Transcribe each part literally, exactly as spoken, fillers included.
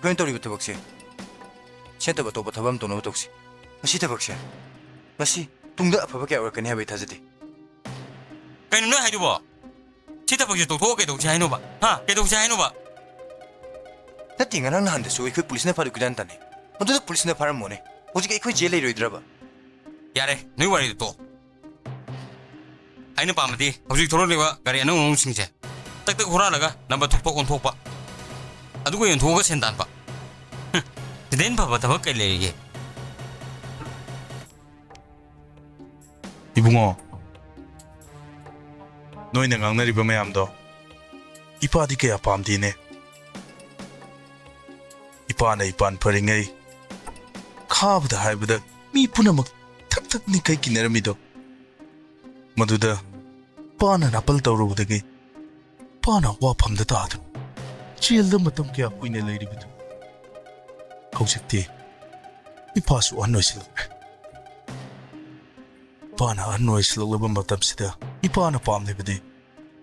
ꯅꯣꯏꯅ ꯇꯧꯔꯤꯕ ꯊꯕꯛꯁꯦ ꯁꯤ ꯅꯠꯇꯕ ꯑꯇꯣꯞꯄ ꯊꯕꯛ ꯑꯃ ꯇꯧꯅꯕ ꯇꯧꯁꯤ꯫ ꯃꯁꯤ ꯊꯕꯛꯁꯦ, ꯃꯁꯤ ꯇꯨꯡꯗ ꯑꯐꯕ ꯀꯌꯥ ꯑꯣꯏꯔꯛꯀꯅꯤ ꯍꯥꯏꯕ ꯑꯩ ꯊꯥꯖꯗꯦ꯫ ꯀꯩꯅꯣ ꯅꯣꯏ ꯍꯥꯏꯗꯨꯕꯣ? ꯁꯤ ꯊꯕꯛꯁꯦ ꯇꯣꯛꯊꯣꯛꯑꯒ ꯀꯩꯗꯧꯁꯦ ꯍꯥꯏꯅꯣꯕ? ꯍꯥ? ꯀꯩꯗꯧꯁꯦ ꯍꯥꯏꯅꯣꯕ? ꯅꯠꯇꯦ, ꯉꯔꯥꯡ ꯅꯍꯥꯟꯗꯁꯨ ꯑꯩꯈꯣꯏ ꯄꯨꯂꯤꯁꯅ ꯐꯥꯔꯨ ꯀꯣꯏꯇꯥꯟ ꯇꯥꯟꯅꯩ꯫ ꯃꯗꯨꯗ ꯄꯨꯂꯤꯁꯅ ꯐꯥꯔꯝꯃꯣꯅꯦ, ꯍꯧꯖꯤꯛ ꯑꯩꯈꯣꯏ ꯖꯦꯜ ꯂꯩꯔꯣꯏꯗ꯭ꯔꯕ? ꯌꯥꯔꯦ, ꯅꯣꯏ ꯋꯥꯔꯤꯗꯣ ꯇꯣꯛꯑꯣ꯫ ꯑꯩꯅ ꯄꯥꯝꯕꯗꯤ ꯍꯧꯖꯤꯛ ꯊꯣꯛꯂꯛꯂꯤꯕ ꯒꯥꯔꯤ ꯑꯅꯧ ꯑꯅꯧꯕꯁꯤꯡꯁꯦ ꯇꯛ ꯇꯛ ꯍꯨꯔꯥꯜꯂꯒ ꯅꯝꯕꯔ ꯊꯣꯛꯇ ꯑꯣꯟꯊꯣꯛꯄ, ꯑꯗꯨꯒ ꯌꯣꯟꯊꯣꯛꯑꯒ ꯁꯦꯟ ꯇꯥꯟꯕ꯫ ꯍꯨꯝ, ꯁꯤꯗꯩ ꯍꯦꯟꯅ ꯐꯕ ꯊꯕꯛ ꯀꯩ ꯂꯩꯔꯤꯒꯦ? ꯏꯕꯨꯡꯉꯣ, ꯅꯣꯏꯅ ꯉꯥꯡꯅꯔꯤꯕ ꯃꯌꯥꯝꯗꯣ ꯏꯄꯥꯗꯤ ꯀꯌꯥ ꯄꯥꯝꯗꯦꯅꯦ꯫ ꯏꯄꯥꯅ ꯏꯄꯥꯟ ꯐꯔꯤꯉꯩ ꯈꯥꯕꯗ ꯍꯥꯏꯕꯗ ꯃꯤ ꯄꯨꯝꯅꯃꯛ ꯊꯛ ꯊꯛ ꯅꯤꯛꯈꯩ ꯀꯤꯅꯔꯝꯃꯤꯗꯣ, ꯃꯗꯨꯗ ꯏꯄꯥꯅ ꯅꯥꯄꯜ ꯇꯧꯔꯨꯕꯗꯒꯤ ꯏꯄꯥꯅ ꯋꯥꯐꯝꯗ ꯇꯥꯗꯨꯅ ꯖꯦꯜꯗ ꯃꯇꯝ ꯀꯌꯥ ꯀꯨꯏꯅ ꯂꯩꯔꯤꯕꯗꯨ꯫ ꯍꯧꯖꯤꯛꯇꯤ ꯏꯄꯥꯁꯨ ꯑꯍꯟ ꯑꯣꯏꯁꯤꯜꯂꯛꯂꯦ꯫ ꯏꯄꯥꯅ ꯑꯍꯟ ꯑꯣꯏꯁꯤꯜꯂꯛꯂꯕ ꯃꯇꯝꯁꯤꯗ ꯏꯄꯥꯅ ꯄꯥꯝꯂꯤꯕꯗꯤ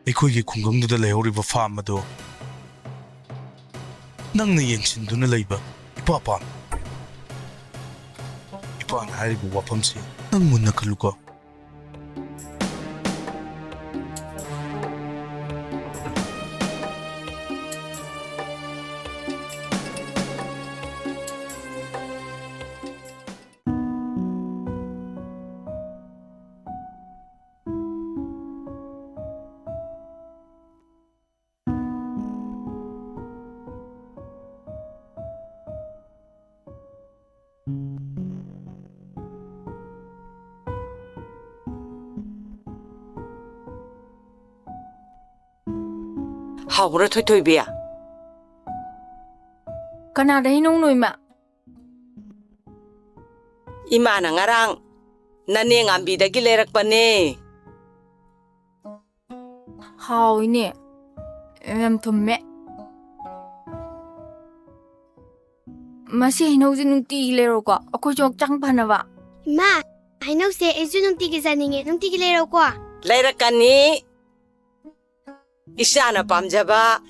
ꯑꯩꯈꯣꯏꯒꯤ ꯈꯨꯡꯒꯪꯗꯨꯗ ꯂꯩꯍꯧꯔꯤꯕ ꯐꯥꯔꯝ ꯑꯗꯨ ꯅꯪꯅ ꯌꯦꯡꯁꯤꯟꯗꯨꯅ ꯂꯩꯕ ꯏꯄꯥ ꯄꯥꯝꯃꯤ꯫ ꯏꯄꯥꯅ ꯍꯥꯏꯔꯤꯕ ꯋꯥꯐꯝꯁꯤ ꯅꯪ ꯃꯨꯟꯅ ꯈꯜꯂꯨꯀꯣ꯫ ꯍꯥꯎꯕ꯭ꯔꯥ, ꯊꯣꯏꯊꯣꯏꯕꯤ? ꯀꯅꯥꯗ ꯍꯩꯅꯧꯅꯣ, ꯏꯃꯥ? ꯏꯃꯥꯅ ꯉꯔꯥꯡ ꯅꯅꯦ ꯉꯥꯝꯕꯤꯗꯒꯤ ꯂꯩꯔꯛꯄꯅꯦ꯫ ꯍꯥꯎꯏꯅꯦ, ꯌꯥꯝ ꯊꯨꯝꯃꯦ꯫ ꯃꯁꯤ ꯍꯩꯅꯧꯁꯦ ꯅꯨꯡꯇꯤꯒꯤ ꯂꯩꯔꯣꯀꯣ, ꯑꯩꯈꯣꯏꯁꯨ ꯍꯛꯆꯥꯡ ꯐꯅꯕ꯫ ꯏꯃꯥ, ꯍꯩꯅꯧꯁꯦ ꯑꯩꯁꯨ ꯅꯨꯡꯇꯤꯒꯤ ꯆꯥꯅꯤꯡꯉꯦ, ꯅꯨꯡꯇꯤꯒꯤ ꯂꯩꯔꯣꯀꯣ꯫ ꯂꯩꯔꯛꯀꯅꯤ꯫ ꯏꯆꯥꯅ ꯄꯥꯝꯖꯕ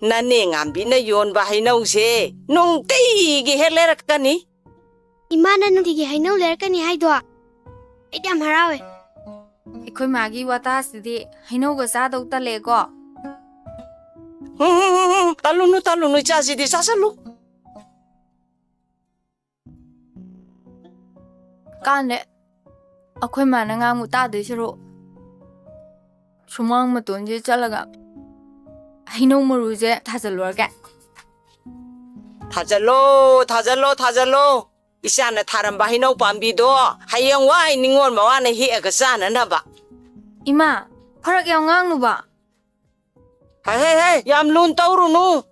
ꯅꯅꯦ ꯉꯥꯝꯕꯤꯅ ꯌꯣꯟꯕ ꯍꯩꯅꯧꯁꯦ ꯅꯨꯡꯇꯤꯒꯤ ꯍꯦꯛ ꯂꯩꯔꯛꯀꯅꯤ꯫ ꯏꯃꯥꯅ ꯅꯨꯡꯇꯤꯒꯤ ꯍꯩꯅꯧ ꯂꯩꯔꯛꯀꯅꯤ ꯍꯥꯏꯗꯣ ꯑꯩꯗꯤ ꯌꯥꯝ ꯍꯔꯥꯎꯋꯦ꯫ ꯑꯩꯈꯣꯏ ꯃꯥꯒꯤ ꯋꯥꯇꯥꯁꯤꯗꯤ ꯍꯩꯅꯧꯒ ꯆꯥꯗꯧ ꯇꯜꯂꯦꯀꯣ꯫ ꯎꯝ, ꯎꯝ, ꯎꯝ, ꯎꯝ, ꯇꯜꯂꯨꯅꯨ, ꯇꯜꯂꯨꯅꯨ, ꯏꯆꯥꯁꯤꯗꯤ ꯆꯥꯁꯜꯂꯨ꯫ ꯀꯥꯟꯗꯦ, ꯑꯩꯈꯣꯏ ꯃꯥꯅ ꯉꯥꯡꯕ ꯇꯥꯗꯣꯏ ꯁꯔꯨꯛ ꯁꯨꯃꯥꯡ ꯃꯇꯣꯟꯁꯤꯗ ꯆꯠꯂꯒ ꯍꯩꯅꯧ ꯃꯔꯨꯁꯦ ꯊꯥꯖꯤꯜꯂꯨꯔꯒꯦ꯫ ꯊꯥꯖꯜꯂꯣ, ꯊꯥꯖꯜꯂꯣ, ꯊꯥꯖꯜꯂꯣ꯫ ꯏꯆꯥꯅ ꯊꯥꯔꯝꯕ ꯍꯩꯅꯧ ꯄꯥꯝꯕꯤꯗꯣ ꯍꯌꯦꯡ ꯋꯥꯏ ꯅꯤꯉꯣꯜ ꯃꯋꯥꯅ ꯍꯦꯛꯑꯒ ꯆꯥꯅꯅꯕ꯫ ꯏꯃꯥ, ꯐꯔꯛ ꯌꯥꯝ ꯉꯥꯡꯅꯨꯕ꯫ ꯍꯦ, ꯍꯦ, ꯍꯦ, ꯌꯥꯝ ꯂꯨꯅ ꯇꯧꯔꯨꯅꯨ꯫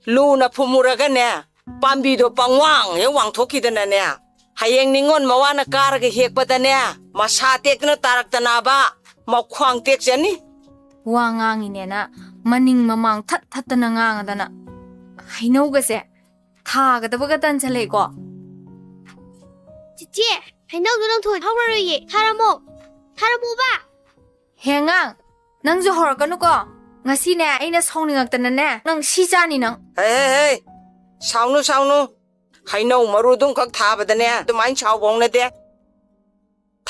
ꯂꯨꯅ ꯐꯨꯝꯃꯨꯔꯒꯅꯦ, ꯄꯥꯝꯕꯤꯗꯣ ꯄꯪꯋꯥꯡ ꯍꯦꯛ ꯋꯥꯡꯊꯣꯛꯈꯤꯗꯅꯅꯦ, ꯍꯌꯦꯡ ꯅꯤꯉꯣꯜ ꯃꯋꯥꯅ ꯀꯥꯔꯒ ꯍꯦꯛꯄꯗꯅꯦ, ꯃꯁꯥ ꯇꯦꯛꯇꯅ ꯇꯥꯔꯛꯇꯅꯕ, ꯃꯈ꯭ꯋꯥꯡ ꯇꯦꯛꯆꯅꯤ꯫ ꯋꯥ ꯉꯥꯡꯉꯤꯅꯦꯅ ꯃꯅꯤꯡ ꯃꯃꯥꯡ ꯊꯠ ꯊꯠꯇꯅ ꯉꯥꯡꯉꯗꯅ꯫ ꯍꯩꯅꯧꯒꯁꯦ ꯊꯥꯒꯗꯕꯒ ꯇꯟꯁꯜꯂꯛꯑꯦꯀꯣ꯫ ꯆꯤꯆꯦ, ꯍꯩꯅꯧꯗꯣ ꯂꯪꯊꯣꯛ ꯍꯧꯔꯔꯣꯏꯌꯦ꯫ ꯊꯥꯔꯝꯃꯣ꯫ ꯊꯥꯔꯝꯃꯣꯕ꯫ ꯍꯦ ꯑꯉꯥꯡ, ꯅꯪꯁꯨ ꯍꯧꯔꯛꯀꯅꯨꯀꯣ꯫ ꯉꯁꯤꯅꯦ ꯑꯩꯅ ꯁꯥꯎꯅꯤꯡꯉꯛꯇꯅꯅꯦ ꯅꯪ ꯁꯤ ꯆꯥꯅꯤ ꯅꯪ꯫ ꯍꯦ, ꯍꯦ, ꯍꯦ, ꯁꯥꯎꯅꯨ, ꯁꯥꯎꯅꯨ꯫ ꯍꯩꯅꯧ ꯃꯔꯨꯗꯨꯝꯈꯛ ꯊꯥꯕꯗꯅꯦ ꯑꯗꯨꯃꯥꯏꯅ ꯁꯥꯎꯕ ꯍꯧꯅꯗꯦ꯫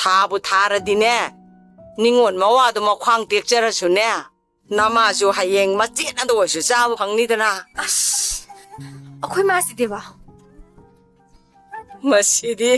ꯊꯥꯕꯨ ꯊꯥꯔꯗꯤꯅꯦ, ꯅꯤꯉꯣꯜ ꯃꯋꯥꯗꯣ ꯃꯈ꯭ꯋꯥꯡ ꯇꯦꯛꯆꯔꯁꯨꯅꯦ, ꯅꯃꯥꯁꯨ ꯍꯌꯦꯡ ꯃꯆꯦꯠ ꯑꯗ ꯑꯣꯏꯔꯁꯨ ꯆꯥꯕ ꯐꯪꯅꯤꯗꯅ꯫ ꯑꯁ, ꯑꯩꯈꯣꯏ ꯃꯥꯁꯤꯗꯤꯕ꯫ ꯃꯁꯤꯗꯤ꯫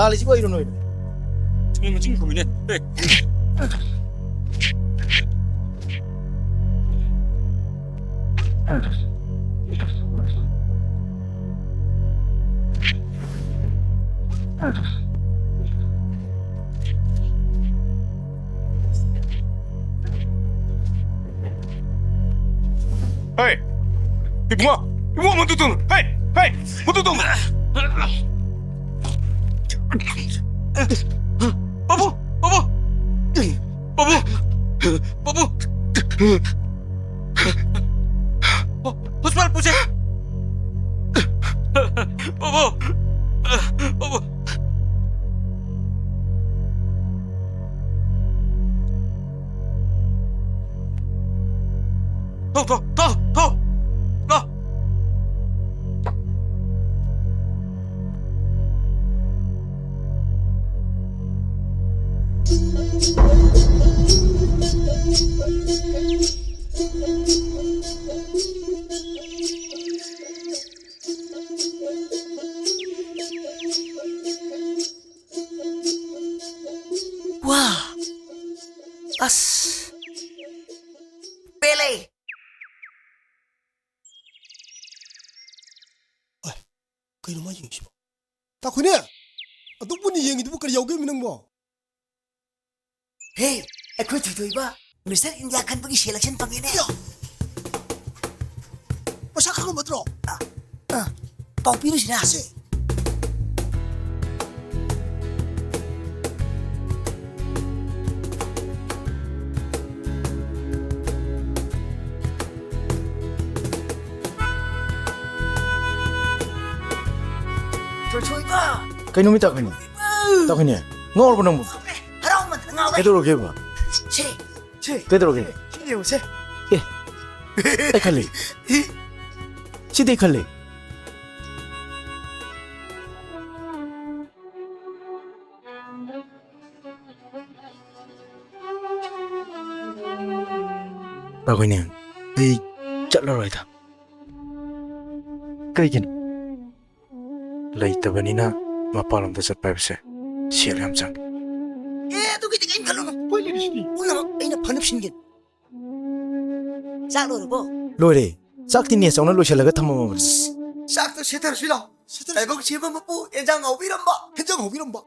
ꯂꯥꯜꯂꯤꯁꯤꯕꯨ ꯑꯩꯔꯣ ꯅꯣꯏꯔꯣ? ꯆꯨꯝꯃꯤ, ꯃꯆꯤꯟ ꯈꯨꯝꯃꯤꯅꯦ꯫ ꯑꯦ꯫ ꯍꯦ! ꯏꯕꯨꯡꯉꯣ! ꯏꯕꯨꯡꯉꯣ, ꯃꯗꯨ ꯇꯧꯅꯨ! ꯍꯦ! ꯍꯦ! ꯃꯗꯨ ꯇꯧꯅꯨ! ꯄꯥꯕꯨꯡ! ꯄꯥꯕꯨꯡ! ꯄꯥꯕꯨꯡ! ꯄꯥꯕꯨꯡ! ꯍꯣꯁꯄꯤꯇꯥꯜ ꯄꯨꯁꯦ! ꯄꯥꯕꯨꯡ! ꯄꯥꯕꯨꯡ! ꯊꯣꯛ, ꯊꯣꯛ, ꯊꯣꯛ, ꯊꯣꯛ! ꯂꯥꯎ! ꯋꯥ! ꯑꯁ! ꯄꯦꯜꯂꯦ! ꯑꯦ, ꯀꯩꯅꯣ ꯃꯥ ꯌꯦꯡꯉꯤꯁꯤꯕꯣ? ꯇꯥꯈꯨꯏꯅꯦ! ꯑꯗꯨꯕꯨꯅꯤ ꯌꯦꯡꯉꯤꯗꯨꯕꯨ ꯀꯔꯤ ꯌꯥꯎꯒꯦꯃꯤ ꯅꯪꯕꯣ? ꯍꯦ, ꯑꯩꯈꯣꯏ ꯊꯣꯏꯊꯣꯏꯕ ꯃꯤꯁꯇꯔ ꯏꯟꯗꯤꯌꯥ ꯈꯟꯕꯒꯤ ꯁꯦꯂꯦꯛꯁꯟ ꯐꯪꯉꯦꯅꯦ꯫ ꯌꯣ! ꯃꯁꯥ ꯈꯪꯉꯝꯃꯗ꯭ꯔꯣ? ꯑ, ꯑ, ꯄꯥꯎ ꯄꯤꯔꯨꯁꯤꯔꯥ? ꯁꯦ꯫ ꯊꯣꯏꯊꯣꯏꯕ! ꯀꯩꯅꯣ ꯃꯤ ꯇꯥꯈꯨꯏꯅꯦ? ꯇꯥꯈꯨꯏꯅꯦ, ꯉꯥꯎꯔꯕ ꯅꯪꯕꯨ? ꯍꯔꯥꯎꯃꯟꯗꯅ ꯉꯥꯎꯔꯦ꯫ ꯀꯩꯗꯧꯔꯒꯦꯕ? ꯁꯦ, ꯁꯦ꯫ ꯀꯩꯗꯧꯔꯒꯦ? ꯁꯤ ꯌꯦꯡꯉꯨꯁꯦ꯫ ꯑꯦ, ꯑꯩ ꯈꯜꯂꯤ꯫ ꯁꯤꯗꯤ ꯑꯩ ꯈꯜꯂꯤ꯫ ꯇꯥꯈꯨꯏꯅꯦ, ꯑꯩ ꯆꯠꯂꯔꯣꯏꯗ꯫ ꯀꯩꯒꯤꯅꯣ? ꯂꯩꯇꯕꯅꯤꯅ꯫ ꯃꯄꯥꯟꯂꯣꯝꯗ ꯆꯠꯄ ꯍꯥꯏꯕꯁꯦ ꯁꯦꯜ ꯌꯥꯝ ꯆꯪꯉꯤ꯫ ꯑꯦ, ꯑꯗꯨꯒꯤꯗꯤ ꯀꯩꯝ ꯈꯜꯂꯨꯅꯨ꯫ ꯑꯩꯈꯣꯏ ꯂꯩꯔꯤꯁꯤꯗꯤ꯫ ꯄꯨꯝꯅꯃꯛ ꯑꯩꯅ ꯐꯅꯕ ꯁꯤꯟꯒꯦ꯫ ꯆꯥꯛ ꯂꯣꯏꯔꯕꯣ? ꯂꯣꯏꯔꯦ꯫ ꯆꯥꯛꯇꯤ ꯅꯦ ꯆꯧꯅ ꯂꯣꯏꯁꯤꯜꯂꯒ ꯊꯝꯃꯝꯃꯕꯅꯤ꯫ ꯆꯥꯛꯇꯣ ꯁꯦꯠꯊꯔꯁꯤ ꯂꯥꯎ꯫ ꯁꯦꯠꯊꯔꯁꯤ꯫ ꯇꯥꯏꯕꯪ ꯁꯦꯝꯕ ꯃꯄꯨ, ꯑꯦꯟꯖꯥꯡ ꯍꯥꯎꯕꯤꯔꯝꯕ꯫ ꯑꯦꯟꯖꯥꯡ ꯍꯥꯎꯕꯤꯔꯝꯕ꯫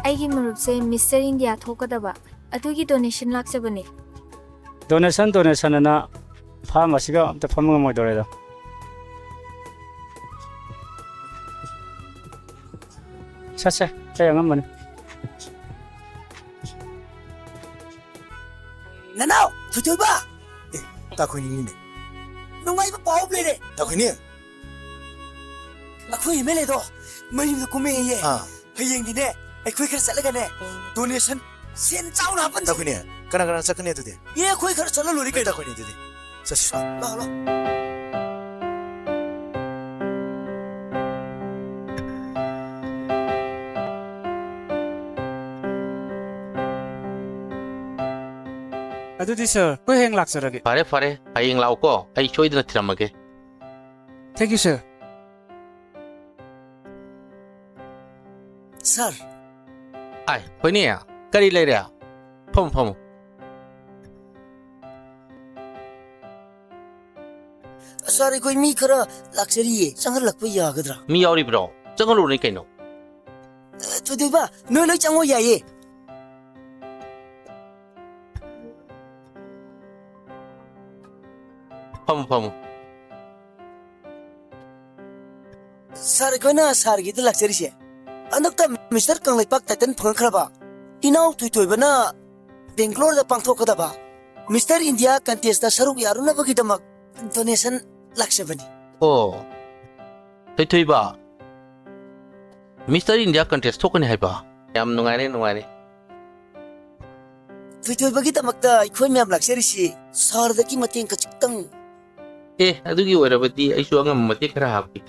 ꯑꯩꯒꯤ ꯃꯔꯨꯞꯁꯦ ꯃꯤꯁꯇꯔ ꯏꯟꯗꯤꯌꯥ ꯊꯣꯛꯀꯗꯕ, ꯑꯗꯨꯒꯤ ꯗꯣꯅꯦꯁꯟ ꯂꯥꯛꯆꯕꯅꯦ꯫ ꯗꯣꯅꯦꯁꯟ, ꯗꯣꯅꯦꯁꯟ ꯑꯅ ꯐꯥꯔꯝ ꯑꯁꯤꯒ ꯑꯝꯇ ꯐꯝꯕ ꯉꯝꯃꯣꯏꯗꯧꯔꯦꯗ꯫ ꯁꯠꯁꯦ, ꯑꯩ ꯑꯉꯝꯕꯅꯤ꯫ ꯅꯅꯥꯎ, ꯊꯣꯏꯊꯣꯏꯕ! ꯑꯦ, ꯇꯥꯈꯣꯏꯅꯤꯅꯦ꯫ ꯅꯨꯡꯉꯥꯏꯕ ꯄꯥꯎ ꯑꯃ ꯂꯩꯔꯦ꯫ ꯇꯥꯈꯣꯏꯅꯤ? ꯑꯩꯈꯣꯏ ꯑꯦꯝ ꯑꯦꯜ ꯑꯦꯗꯣ ꯃꯌꯨꯝꯗ ꯀꯨꯝꯃꯛꯑꯦꯌꯦ꯫ ꯑꯥ꯫ ꯍꯌꯦꯡꯗꯤꯅꯦ, ꯑꯩꯈꯣꯏ ꯈꯔ ꯆꯠꯂꯒꯅꯦ, ꯗꯣꯅꯦꯁꯟ ꯁꯦꯟ ꯆꯥꯎꯅ ꯍꯥꯞꯄꯟꯁꯤ꯫ ꯇꯥꯈꯣꯏꯅꯦ, ꯀꯅꯥ ꯀꯅꯥ ꯆꯠꯀꯅꯤ ꯑꯗꯨꯗꯤ? ꯑꯦ, ꯑꯩꯈꯣꯏ ꯈꯔ ꯆꯠꯂ ꯂꯣꯏꯔꯦ ꯀꯩꯅꯣ꯫ ꯇꯥꯈꯣꯏꯅꯦ ꯑꯗꯨꯗꯤ꯫ ꯆꯠꯁꯤ꯫ ꯂꯥꯛꯑꯣ, ꯂꯥꯛꯑꯣ꯫ ꯑꯗꯨꯗꯤ ꯁꯥꯔ, ꯑꯩꯈꯣꯏ ꯍꯌꯦꯡ ꯂꯥꯛꯆꯔꯒꯦ꯫ ꯐꯔꯦ, ꯐꯔꯦ꯫ ꯍꯌꯦꯡ ꯂꯥꯛꯎꯀꯣ꯫ ꯑꯩ ꯁꯣꯏꯗꯅ ꯊꯤꯔꯝꯃꯒꯦ꯫ Thank you, sir. ꯁꯥꯔ꯫ ꯑꯥꯏ, ꯍꯣꯏꯅꯦ꯫ ꯀꯔꯤ ꯂꯩꯔꯦ? ꯐꯝꯃꯨ, ꯐꯝꯃꯨ꯫ ꯁꯥꯔ, ꯑꯩꯈꯣꯏ ꯃꯤ ꯈꯔ ꯂꯥꯛꯆꯔꯤꯌꯦ, ꯆꯪꯍꯜꯂꯛꯄ ꯌꯥꯒꯗ꯭ꯔꯥ? ꯃꯤ ꯌꯥꯎꯔꯤꯕ꯭ꯔꯣ? ꯆꯪꯍꯜꯂꯨꯅꯦ ꯀꯩꯅꯣ꯫ ꯑ, ꯊꯣꯏꯊꯣꯏꯕ, ꯅꯣꯏ ꯂꯣꯏ ꯆꯪꯉꯣ ꯌꯥꯏꯌꯦ꯫ ꯐꯝꯃꯨ, ꯐꯝꯃꯨ꯫ ꯁꯥꯔ, ꯑꯩꯈꯣꯏꯅ ꯁꯥꯔꯒꯤꯗ ꯂꯥꯛꯆꯔꯤꯁꯦ, ꯍꯟꯗꯛꯇ ꯃꯤꯁꯇꯔ ꯀꯪꯂꯩꯄꯥꯛ ꯇꯥꯏꯇꯜ ꯐꯪꯉꯛꯈ꯭ꯔꯕ ꯏꯅꯥꯎ ꯊꯣꯏꯊꯣꯏꯕꯅ ꯕꯦꯡꯒ꯭ꯂꯣꯔꯗ ꯄꯥꯡꯊꯣꯛꯀꯗꯕ ꯃꯤꯁꯇꯔ ꯏꯟꯗꯤꯌꯥ ꯀꯟꯇꯦꯁꯇ ꯁꯔꯨꯛ ꯌꯥꯔꯨꯅꯕꯒꯤꯗꯃꯛ ꯗꯣꯅꯦꯁꯟ ꯂꯥꯛꯆꯕꯅꯤ꯫ ꯑꯣ, ꯊꯣꯏꯊꯣꯏꯕ, ꯃꯤꯁꯇꯔ ꯏꯟꯗꯤꯌꯥ ꯀꯟꯇꯦꯁ ꯊꯣꯛꯀꯅꯤ ꯍꯥꯏꯕ? ꯌꯥꯝ ꯅꯨꯡꯉꯥꯏꯔꯦ, ꯅꯨꯡꯉꯥꯏꯔꯦ꯫ ꯊꯣꯏꯊꯣꯏꯕꯒꯤꯗꯃꯛꯇ ꯑꯩꯈꯣꯏ ꯃꯌꯥꯝ ꯂꯥꯛꯆꯔꯤꯁꯤ ꯁꯥꯔꯗꯒꯤ ꯃꯇꯦꯡ ꯈꯖꯤꯛꯇꯪ꯫ ꯑꯦ, ꯑꯗꯨꯒꯤ ꯑꯣꯏꯔꯕꯗꯤ ꯑꯩꯁꯨ ꯑꯉꯝꯕ ꯃꯇꯦꯡ ꯈꯔ ꯍꯥꯞꯀꯦ꯫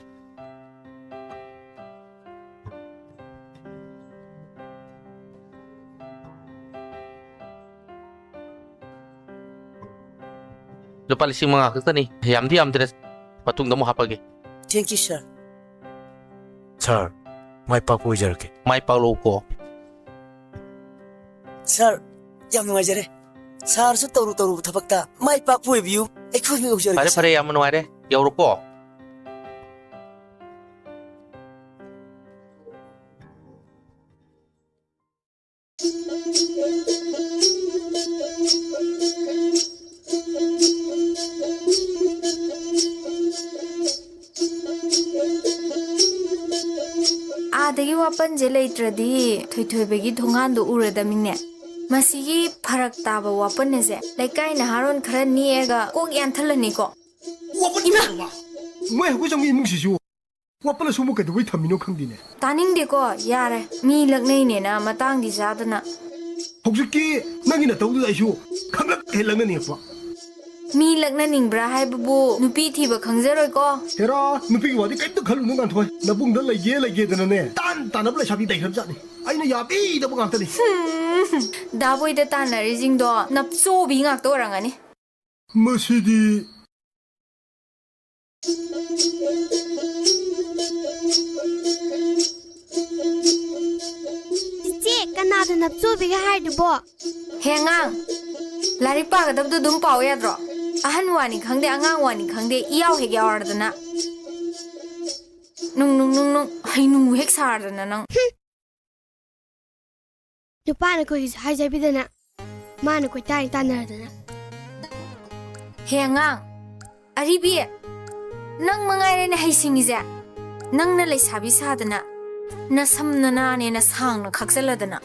ꯂꯨꯄꯥ ꯂꯤꯁꯤꯡ ꯃꯉꯥ ꯈꯛꯇꯅꯤ, ꯌꯥꯝꯗꯤ ꯌꯥꯝꯗ꯭ꯔꯦ, ꯃꯇꯨꯡꯗ ꯑꯃꯨꯛ ꯍꯥꯞꯄꯒꯦ꯫ Thank you, sir. ꯁꯥꯔ, ꯃꯥꯏ ꯄꯥꯛꯄ ꯑꯣꯏꯖꯔꯒꯦ꯫ ꯃꯥꯏ ꯄꯥꯛꯂꯛꯎꯀꯣ꯫ ꯁꯥꯔ, ꯌꯥꯝ ꯅꯨꯡꯉꯥꯏꯖꯔꯦ꯫ ꯁꯥꯔꯁꯨ ꯇꯧꯔꯨ ꯇꯧꯔꯨꯕ ꯊꯕꯛꯇ ꯃꯥꯏ ꯄꯥꯛꯄ ꯑꯣꯏꯕꯤꯌꯨ, ꯑꯩꯈꯣꯏ ꯌꯧꯖꯔꯒꯦ, ꯐꯔꯦ, ꯁꯥꯔ꯫ ꯐꯔꯦ, ꯌꯥꯝ ꯅꯨꯡꯉꯥꯏꯔꯦ, ꯌꯧꯔꯣꯀꯣ꯫ ꯑꯥꯗꯒꯤ ꯋꯥꯄꯟꯁꯦ ꯂꯩꯇ꯭ꯔꯗꯤ ꯊꯣꯏꯊꯣꯏꯕꯒꯤ ꯊꯣꯡꯒꯥꯟꯗꯣ ꯎꯔꯗꯃꯤꯅꯦ꯫ ꯃꯁꯤꯒꯤ ꯐꯔꯛ ꯇꯥꯕ ꯋꯥꯄꯟ ꯑꯁꯦ ꯂꯩꯀꯥꯏ ꯅꯍꯥꯔꯣꯟ ꯈꯔ ꯅꯦꯛꯑꯒ ꯀꯣꯛ ꯌꯥꯟꯊꯠꯂꯅꯤꯀꯣ꯫ ꯋꯥꯄꯟ ꯏꯃꯥ! ꯏꯃꯥ! ꯃꯣꯏ ꯍꯧꯒꯠꯆꯝꯒꯤ ꯏꯃꯨꯡꯁꯤꯁꯨ ꯋꯥꯄꯜ ꯑꯁꯨꯝꯕ ꯀꯩꯗꯧꯕꯩ ꯊꯝꯃꯤꯅꯣ ꯈꯪꯗꯦꯅꯦ꯫ ꯇꯥꯅꯤꯡꯗꯦꯀꯣ, ꯌꯥꯔꯦ꯫ ꯃꯤ ꯂꯛꯅꯩꯅꯦꯅ ꯃꯇꯥꯡꯗꯤ ꯆꯥꯗꯅ꯫ ꯍꯧꯖꯤꯛꯀꯤ ꯅꯪꯒꯤ ꯅꯇꯧꯗꯨꯗ ꯑꯩꯁꯨ ꯈꯪꯂꯛ ꯍꯦꯛ ꯂꯛꯅꯅꯤꯡꯉꯛꯄ꯫ ꯃꯤ ꯂꯛꯅꯅꯤꯡꯕ꯭ꯔꯥ ꯍꯥꯏꯕꯕꯨ ꯅꯨꯄꯤ ꯊꯤꯕ ꯈꯪꯖꯔꯣꯏꯀꯣ꯫ ꯍꯦꯔꯥ, ꯅꯨꯄꯤꯒꯤ ꯋꯥꯗꯤ ꯀꯩꯝꯇ ꯈꯜꯂꯨꯅꯨ, ꯉꯥꯟꯊꯣꯏ꯫ ꯅꯕꯨꯡꯗ ꯂꯩꯒꯦ ꯂꯩꯒꯦꯗꯅꯅꯦ, ꯇꯥꯟ ꯇꯥꯅꯕ ꯂꯩꯁꯥꯕꯤ ꯂꯩꯈ꯭ꯔꯕꯖꯥꯠꯅꯤ꯫ ꯑꯩꯅ ꯌꯥꯕꯤꯗꯕ ꯉꯥꯛꯇꯅꯤ꯫ ꯍꯨꯝ, ꯗꯥ ꯕꯣꯏꯗ ꯇꯥꯟꯅꯔꯤꯁꯤꯡꯗꯣ ꯅꯞꯆꯣꯕꯤ ꯉꯥꯛꯇ ꯑꯣꯏꯔꯝꯒꯅꯤ꯫ ꯃꯁꯤꯗꯤ꯫ ꯆꯤꯆꯦ, ꯀꯅꯥꯗ ꯅꯞꯆꯣꯕꯤꯒ ꯍꯥꯏꯗꯨꯕꯣ? ꯍꯦ ꯑꯉꯥꯡ, ꯂꯥꯏꯔꯤꯛ ꯄꯥꯒꯗꯕꯗꯣ ꯑꯗꯨꯝ ꯄꯥꯎ ꯌꯥꯗ꯭ꯔꯣ? ꯑꯍꯟ ꯋꯥꯅꯤ ꯈꯪꯗꯦ, ꯑꯉꯥꯡ ꯋꯥꯅꯤ ꯈꯪꯗꯦ, ꯏꯌꯥꯎ ꯍꯦꯛ ꯌꯥꯎꯔꯗꯅ꯫ ꯅꯨꯡ, ꯅꯨꯡ, ꯅꯨꯡ, ꯅꯨꯡ, ꯍꯩꯅꯨ ꯍꯦꯛ ꯁꯥꯔꯗꯅ ꯅꯪ꯫ ꯅꯨꯄꯥꯅ ꯑꯩꯈꯣꯏꯒꯤꯁꯨ ꯍꯥꯏꯖꯕꯤꯗꯅ, ꯃꯥꯅ ꯀꯣꯏꯇꯥꯟ ꯇꯥꯟꯅꯔꯗꯅ꯫ ꯍꯦ ꯑꯉꯥꯡ, ꯑꯔꯤꯕꯤ, ꯅꯪ ꯃꯉꯥꯏꯔꯦꯅꯦ ꯍꯩꯁꯤꯡꯉꯤꯁꯦ꯫ ꯅꯪꯅ ꯂꯩꯁꯥꯕꯤ ꯁꯥꯗꯅ, ꯅꯁꯝ ꯅꯅꯥꯅꯦꯅ ꯁꯥꯡꯅ ꯈꯥꯛꯆꯜꯂꯗꯅ꯫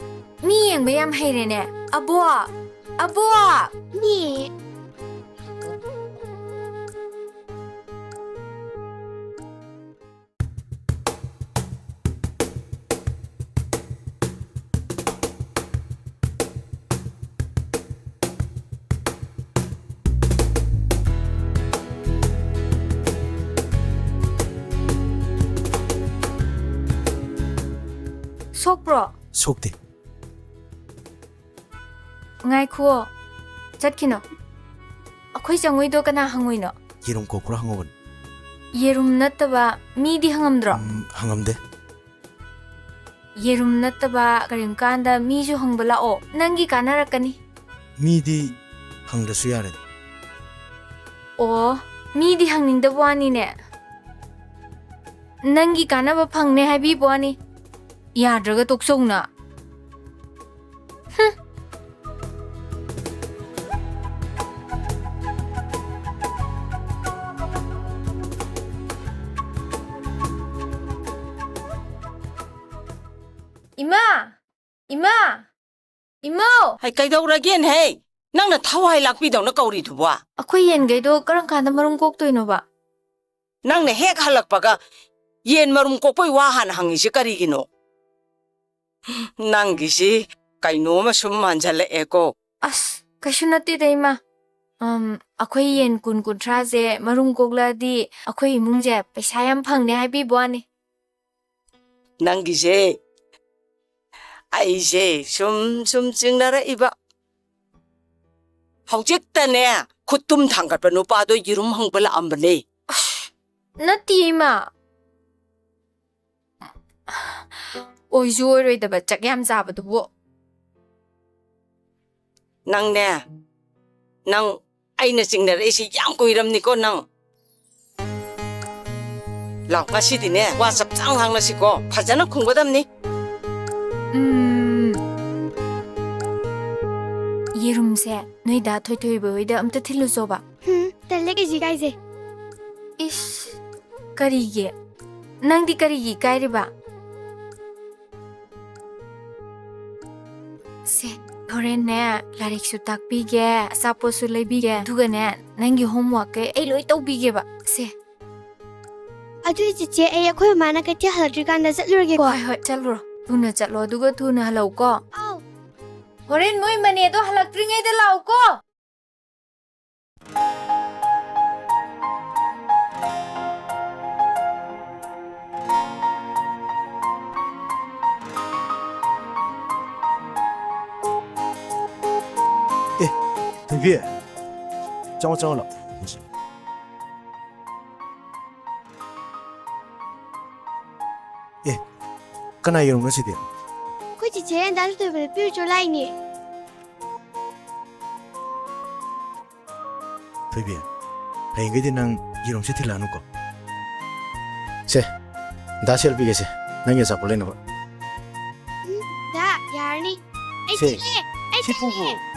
ꯃꯤ ꯌꯦꯡꯕ ꯌꯥꯝ ꯍꯩꯔꯦꯅꯦ꯫ ꯑꯕꯣ! ꯑꯕꯣ! ꯃꯤ꯫ ꯁꯣꯛꯄ꯭ꯔꯣ? ꯁꯣꯛꯇꯦ꯫ ꯉꯥꯏꯈꯨꯑꯣ, ꯆꯠꯈꯤꯅꯣ꯫ ꯑꯩꯈꯣꯏ ꯆꯪꯉꯨꯏꯗꯣ ꯀꯅꯥ ꯍꯪꯉꯨꯏꯅꯣ? ꯌꯦꯔꯨꯝ ꯀꯣꯛꯄ꯭ꯔꯣ ꯍꯪꯉꯨꯕꯅꯤ꯫ ꯌꯦꯔꯨꯝ ꯅꯠꯇꯕ ꯃꯤꯗꯤ ꯍꯪꯉꯝꯗ꯭ꯔꯣ? ꯎꯝ, ꯍꯪꯉꯝꯗꯦ꯫ ꯌꯦꯔꯨꯝ ꯅꯠꯇꯕ ꯀꯔꯤꯒꯨꯝꯕ ꯀꯥꯟꯗ ꯃꯤꯁꯨ ꯍꯪꯕ ꯂꯥꯛꯑꯣ, ꯅꯪꯒꯤ ꯀꯥꯟꯅꯔꯛꯀꯅꯤ꯫ ꯃꯤꯗꯤ ꯍꯪꯗ꯭ꯔꯁꯨ ꯌꯥꯔꯦ꯫ ꯑꯣ, ꯃꯤꯗꯤ ꯍꯪꯅꯤꯡꯗꯕ ꯋꯥꯅꯤꯅꯦ꯫ ꯅꯪꯒꯤ ꯀꯥꯟꯅꯕ ꯐꯪꯅꯦ ꯍꯥꯏꯕꯤꯕ ꯋꯥꯅꯤ꯫ ꯌꯥꯗ꯭ꯔꯒ ꯇꯣꯛꯆꯧꯅ꯫ ꯍꯨꯝ꯫ ꯏꯃꯥ! ꯏꯃꯥ! ꯏꯃꯧ! ꯍꯩ, ꯀꯩꯗꯧꯔꯒꯦꯅꯦꯍꯦ? ꯅꯪꯅ ꯊꯋꯥꯏ ꯂꯥꯛꯄꯤꯗꯧꯅ ꯀꯧꯔꯤꯗꯨꯕꯣ? ꯑꯩꯈꯣꯏ ꯌꯦꯟꯈꯩꯗꯣ ꯀꯔꯝ ꯀꯥꯟꯗ ꯃꯔꯨꯝ ꯀꯣꯛꯇꯣꯏꯅꯣꯕ? ꯅꯪꯅ ꯍꯦꯛ ꯍꯜꯂꯛꯄꯒ ꯌꯦꯟ ꯃꯔꯨꯝ ꯀꯣꯛꯄꯩ ꯋꯥ ꯍꯥꯟꯅ ꯍꯪꯉꯤꯁꯦ ꯀꯔꯤꯒꯤꯅꯣ? ꯅꯪꯒꯤꯁꯤ ꯀꯩꯅꯣꯝꯃ ꯁꯨꯝ ꯃꯥꯟꯁꯤꯜꯂꯛꯑꯦꯀꯣ꯫ ꯑꯁ, ꯀꯩꯁꯨ ꯅꯠꯇꯦꯗ, ꯏꯃꯥ꯫ ꯑꯝ, ꯑꯩꯈꯣꯏ ꯌꯦꯟ ꯀꯨꯟ ꯀꯨꯟꯊ꯭ꯔꯥꯁꯦ ꯃꯔꯨꯝ ꯀꯣꯛꯂꯛꯑꯗꯤ ꯑꯩꯈꯣꯏ ꯏꯃꯨꯡꯁꯦ ꯄꯩꯁꯥ ꯌꯥꯝ ꯐꯪꯅꯤ ꯍꯥꯏꯕꯤꯕ ꯋꯥꯅꯤ꯫ ꯅꯪꯒꯤꯁꯦ ꯑꯩꯁꯦ ꯁꯨꯝ ꯁꯨꯝ ꯆꯤꯡꯅꯔꯛꯏꯕ꯫ ꯍꯧꯖꯤꯛꯇꯅꯦ ꯈꯨꯠꯇꯨꯝ ꯊꯥꯡꯒꯠꯄ ꯅꯨꯄꯥꯗꯣ ꯌꯦꯔꯨꯝ ꯍꯪꯕ ꯂꯥꯛꯑꯝꯕꯅꯦ꯫ ꯑꯁ, ꯅꯠꯇꯦ, ꯏꯃꯥ꯫ ꯑꯣꯏꯁꯨ ꯑꯣꯏꯔꯣꯏꯗꯕ ꯆꯥꯛ ꯌꯥꯝ ꯆꯥꯕꯗꯨꯕꯨ꯫ ꯅꯪꯅꯦ, ꯅꯪ ꯑꯩꯅ ꯆꯤꯡꯅꯔꯛꯏꯁꯤ ꯌꯥꯝ ꯀꯨꯏꯔꯝꯅꯤꯀꯣ ꯅꯪ꯫ ꯂꯥꯎ, ꯉꯁꯤꯗꯤꯅꯦ, ꯋꯥ ꯆꯞ ꯆꯥꯅ ꯉꯥꯡꯅꯁꯤꯀꯣ꯫ ꯐꯖꯅ ꯈꯨꯝꯒꯗꯕꯅꯤ꯫ ꯎꯝ, ꯌꯦꯔꯨꯝꯁꯦ ꯅꯣꯏꯗ ꯊꯣꯏꯊꯣꯏꯕ ꯍꯣꯏꯗ ꯑꯝꯇ ꯊꯤꯜꯂꯨꯆꯣꯕ꯫ ꯍꯨꯝ, ꯇꯜꯂꯦ, ꯀꯩꯁꯨ ꯏꯀꯥꯏꯖꯩ꯫ ꯏꯁ, ꯀꯔꯤꯒꯤ? ꯅꯪꯗꯤ ꯀꯔꯤꯒꯤ ꯏꯀꯥꯏꯔꯤꯕ? ꯁꯦ, ꯍꯣꯔꯦꯟꯅꯦ, ꯂꯥꯏꯔꯤꯛꯁꯨ ꯇꯥꯛꯄꯤꯒꯦ, ꯑꯆꯥꯄꯣꯠꯁꯨ ꯂꯩꯕꯤꯒꯦ, ꯑꯗꯨꯒꯅꯦ, ꯅꯪꯒꯤ homework ꯀꯩ ꯑꯩ ꯂꯣꯏ ꯇꯧꯕꯤꯒꯦꯕ꯫ ꯁꯦ꯫ ꯑꯗꯨꯗꯤ ꯆꯤꯆꯦ, ꯑꯩ ꯑꯩꯈꯣꯏ ꯃꯃꯥꯅ ꯀꯩꯊꯦꯜ ꯍꯜꯂꯛꯇ꯭ꯔꯤꯀꯥꯟꯗ ꯆꯠꯂꯨꯔꯒꯦꯀꯣ꯫ ꯍꯣꯏ, ꯍꯣꯏ, ꯆꯠꯂꯨꯔꯣ꯫ ꯊꯨꯅ ꯆꯠꯂꯣ, ꯑꯗꯨꯒ ꯊꯨꯅ ꯍꯜꯂꯛꯎꯀꯣ꯫ ꯑꯧ꯫ ꯍꯣꯔꯦꯟ ꯃꯣꯏ ꯃꯅꯦꯗꯣ ꯍꯜꯂꯛꯇ꯭ꯔꯤꯉꯩꯗ ꯂꯥꯛꯎꯀꯣ꯫ ꯑꯦ, ꯊꯣꯏꯕꯤ, ꯆꯪꯉꯣ, ꯆꯪꯉꯣ, ꯂꯥꯛꯑꯣ꯫ ꯑꯦ, ꯀꯅꯥ ꯌꯦꯔꯨꯝꯅꯣ ꯁꯤꯗꯤ? ꯑꯩꯈꯣꯏ ꯆꯤꯆꯦ ꯗꯥ ꯊꯣꯏꯕꯗ ꯄꯤꯔꯨꯆꯣ ꯂꯥꯛꯏꯅꯦ꯫ ꯊꯣꯏꯕꯤ, ꯍꯌꯦꯡꯈꯩꯗꯤ ꯅꯪ ꯌꯦꯔꯨꯝꯁꯦ ꯊꯤꯜꯂꯛꯑꯅꯨꯀꯣ꯫ ꯁꯦ, ꯗꯥ ꯁꯦꯜ ꯄꯤꯒꯦꯁꯦ, ꯅꯪꯒꯤ ꯑꯆꯥꯄꯣꯠ ꯂꯩꯅꯕ꯫ ꯎꯝ, ꯗꯥ, ꯌꯥꯔꯅꯤ꯫ ꯑꯩ ꯁꯦ, ꯊꯤꯜꯂꯦ, ꯑꯩ ꯁꯤ ꯊꯤꯜꯂꯦ꯫ ꯄꯨꯒꯣ꯫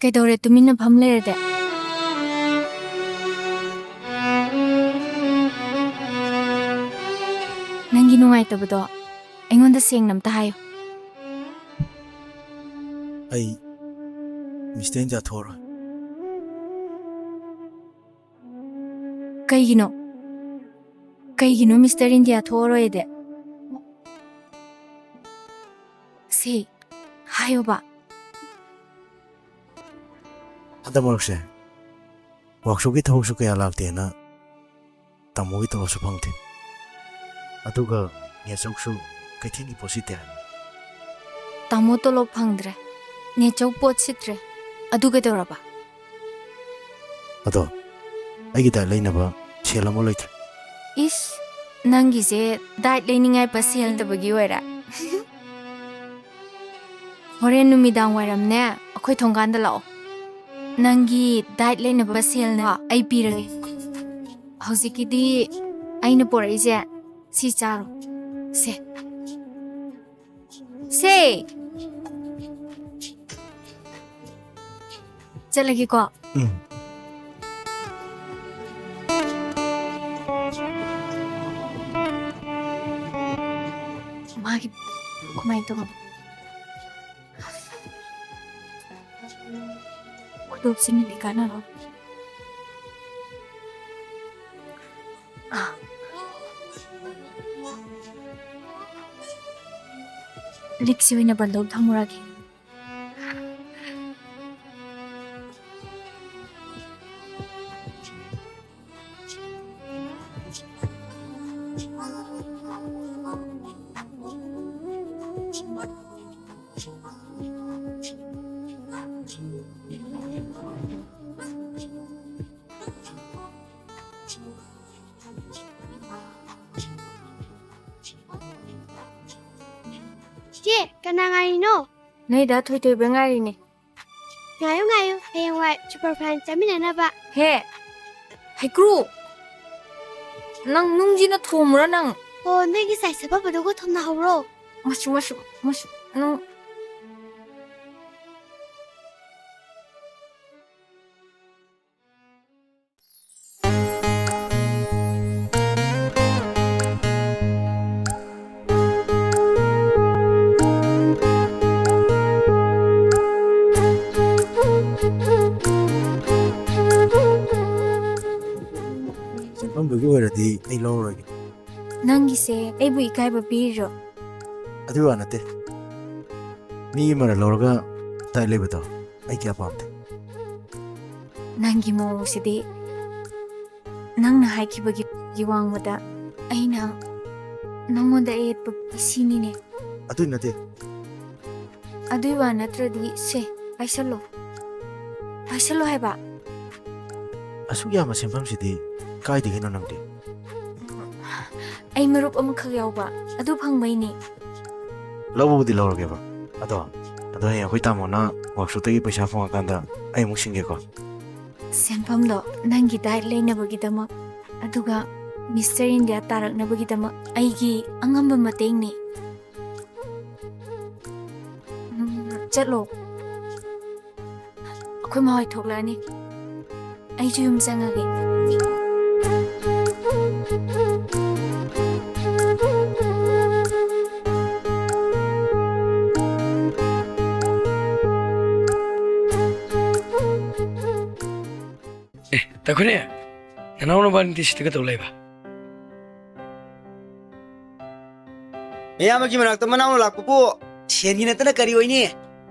ꯀꯩꯗꯧꯔꯦ ꯇꯨꯃꯤꯟꯅ ꯐꯝ ꯂꯩꯔꯗꯤ? ꯅꯪꯒꯤ ꯅꯨꯡꯉꯥꯏꯇꯕꯗꯣ ꯑꯩꯉꯣꯟꯗ ꯁꯦꯡꯅ ꯑꯝꯇ ꯍꯥꯏꯌꯨ꯫ ꯑꯩ ꯃꯤꯁꯇꯔ ꯏꯟꯗꯤꯌꯥ ꯊꯣꯛꯑꯔꯣꯏ꯫ ꯀꯩꯒꯤꯅꯣ? ꯀꯩꯒꯤꯅꯣ ꯃꯤꯁꯇꯔ ꯏꯟꯗꯤꯌꯥ ꯊꯣꯛꯑꯔꯣꯏꯗꯤ? ꯁꯤ, ꯍꯥꯏꯌꯣꯕ꯫ ꯍꯟꯗꯛ ꯃꯔꯛꯁꯦ ꯋꯥꯛꯁꯣꯞꯀꯤ ꯊꯕꯛꯁꯨ ꯀꯌꯥ ꯂꯥꯛꯇꯦꯅ ꯇꯥꯃꯣꯒꯤ ꯇꯣꯂꯣꯞꯁꯨ ꯐꯪꯗꯦ꯫ ꯑꯗꯨꯒ ꯅꯦꯆꯧꯁꯨ ꯀꯩꯊꯦꯜꯒꯤ ꯄꯣꯠ ꯁꯤꯠꯇꯦ ꯍꯥꯏ꯫ ꯇꯥꯃꯣ ꯇꯣꯂꯣꯞ ꯐꯪꯗ꯭ꯔꯦ, ꯅꯦꯆꯧ ꯄꯣꯠ ꯁꯤꯠꯇ꯭ꯔꯦ, ꯑꯗꯨ ꯀꯩꯗꯧꯔꯕ? ꯑꯗꯣ ꯑꯩꯒꯤ ꯗꯥꯏꯠ ꯂꯩꯅꯕ ꯁꯦꯜ ꯑꯃ ꯂꯩꯇ꯭ꯔꯦ꯫ ꯏꯁ, ꯅꯪꯒꯤꯁꯦ ꯗꯥꯏꯠ ꯂꯩꯅꯤꯡꯉꯥꯏ ꯄ ꯁꯦꯜ ꯂꯩꯇꯕꯒꯤ ꯑꯣꯏꯔꯦ? ꯍꯣꯔꯦꯟ ꯅꯨꯃꯤꯗꯥꯡ ꯋꯥꯏꯔꯝꯅꯦ, ꯑꯩꯈꯣꯏ ꯊꯣꯡꯒꯥꯟꯗ ꯂꯥꯛꯑꯣ꯫ ꯅꯪꯒꯤ ꯗꯥꯏꯠ ꯂꯩꯅꯕ ꯁꯦꯜꯅꯦ ꯑꯩ ꯄꯤꯔꯒꯦ꯫ ꯍꯧꯖꯤꯛꯀꯤꯗꯤ ꯑꯩꯅ ꯄꯣꯔꯛꯏꯁꯦ ꯁꯤ ꯆꯥꯔꯣ꯫ ꯁꯦ꯫ ꯁꯦ꯫ ꯆꯠꯂꯒꯦꯀꯣ꯫ ꯎꯝ꯫ ꯃꯥꯒꯤ ꯀꯃꯥꯏꯅ ꯇꯧꯕꯅꯣ? ꯈꯨꯗꯣꯞꯁꯤꯅꯗꯤ ꯀꯥꯟꯅꯔꯣꯏ꯫ ꯑꯥ꯫ ꯂꯤꯛꯁꯤ ꯑꯣꯏꯅ ꯕꯟꯗꯧ ꯊꯝꯃꯨꯔꯒꯦ꯫ ꯆꯦ, ꯀꯅꯥ ꯉꯥꯏꯔꯤꯅꯣ? ꯅꯣꯏꯗ ꯊꯣꯏꯊꯣꯏꯕ ꯉꯥꯏꯔꯤꯅꯦ꯫ ꯉꯥꯏꯌꯨ, ꯉꯥꯏꯌꯨ, ꯍꯌꯦꯡꯋꯥꯏ ꯁꯨꯄꯔ ꯐꯥꯏꯟ ꯆꯥꯃꯤꯟꯅꯅꯕ꯫ ꯍꯦ, ꯍꯩꯀ꯭ꯔꯨ! ꯅꯪ ꯅꯨꯡꯁꯤꯅ ꯊꯣꯝꯃꯨꯔ ꯅꯪ? ꯑꯣ, ꯅꯣꯏꯒꯤ ꯆꯥꯏꯁ ꯑꯐꯕꯗꯨꯒ ꯊꯣꯝꯅꯍꯧꯔꯣ꯫ ꯃꯁꯨ, ꯃꯁꯨ, ꯃꯁꯨ, ꯅꯪ꯫ ꯄꯝꯕꯒꯤ ꯑꯣꯏꯔꯗꯤ ꯑꯩ ꯂꯧꯔꯔꯣꯏꯒꯦ꯫ ꯅꯪꯒꯤꯁꯦ ꯑꯩꯕꯨ ꯏꯀꯥꯏꯕ ꯄꯤꯔꯤꯔꯣ? ꯑꯗꯨꯒꯤ ꯋꯥ ꯅꯠꯇꯦ꯫ ꯃꯤꯒꯤ ꯃꯔꯜ ꯂꯧꯔꯒ ꯗꯥꯏꯠ ꯂꯩꯕꯗꯣ ꯑꯩ ꯀꯌꯥ ꯄꯥꯝꯗꯦ꯫ ꯅꯪꯒꯤ ꯃꯑꯣꯡꯁꯤꯗꯤ, ꯅꯪꯅ ꯍꯥꯏꯈꯤꯕꯒꯤ ꯋꯥꯡꯃꯗ ꯑꯩꯅ ꯅꯪꯉꯣꯟꯗ ꯑꯌꯦꯠꯄ ꯄꯤꯁꯤꯅꯤꯅꯦ꯫ ꯑꯗꯨꯏ ꯅꯠꯇꯦ꯫ ꯑꯗꯨꯏ ꯋꯥ ꯅꯠꯇ꯭ꯔꯗꯤ ꯁꯦ, ꯄꯥꯏꯁꯜꯂꯣ꯫ ꯄꯥꯏꯁꯜꯂꯣ ꯍꯥꯏꯕ꯫ ꯑꯁꯨꯛ ꯌꯥꯝꯕ ꯁꯦꯟꯐꯝꯁꯤꯗꯤ ꯀꯥꯏꯗꯒꯤꯅꯣ ꯅꯪꯗꯤ? ꯑꯩ ꯃꯔꯨꯞ ꯑꯃꯈꯛ ꯌꯥꯎꯕ, ꯑꯗꯨ ꯐꯪꯕꯩꯅꯦ꯫ ꯂꯧꯕꯕꯨꯗꯤ ꯂꯧꯔꯒꯦꯕ꯫ ꯑꯗꯣ, ꯑꯗꯣ ꯍꯌꯦꯡ ꯑꯩꯈꯣꯏ ꯇꯥꯃꯣꯅ ꯋꯥꯛꯁꯣꯞꯇꯒꯤ ꯄꯩꯁꯥ ꯐꯪꯉꯀꯥꯟꯗ ꯑꯩ ꯑꯃꯨꯛ ꯁꯤꯡꯒꯦꯀꯣ꯫ ꯁꯦꯟꯐꯝꯗꯣ ꯅꯪꯒꯤ ꯗꯥꯏꯠ ꯂꯩꯅꯕꯒꯤꯗꯃꯛ, ꯑꯗꯨꯒ ꯃꯤꯁꯇꯔ ꯏꯟꯗꯤꯌꯥ ꯇꯥꯔꯛꯅꯕꯒꯤꯗꯃꯛ ꯑꯩꯒꯤ ꯑꯉꯝꯕ ꯃꯇꯦꯡꯅꯤ꯫ ꯎꯝ, ꯆꯠꯂꯣ꯫ ꯑꯩꯈꯣꯏ ꯃꯥ ꯍꯣꯏ ꯊꯣꯛꯂꯛꯑꯅꯤ꯫ ꯑꯩꯁꯨ ꯌꯨꯝ ꯆꯪꯉꯒꯦ꯫ ꯑꯦ, ꯇꯥꯈꯨꯅꯦ, ꯅꯅꯥꯎ ꯅꯕꯥꯅꯤꯗꯤ ꯁꯤꯗ ꯀꯩꯗꯧ ꯂꯩꯕ? ꯃꯌꯥꯝꯕꯒꯤ ꯃꯅꯥꯛꯇ ꯃꯅꯥꯎꯅ ꯂꯥꯛꯄꯕꯨ ꯁꯦꯟꯒꯤ ꯅꯠꯇꯅ ꯀꯔꯤ ꯑꯣꯏꯅꯤ?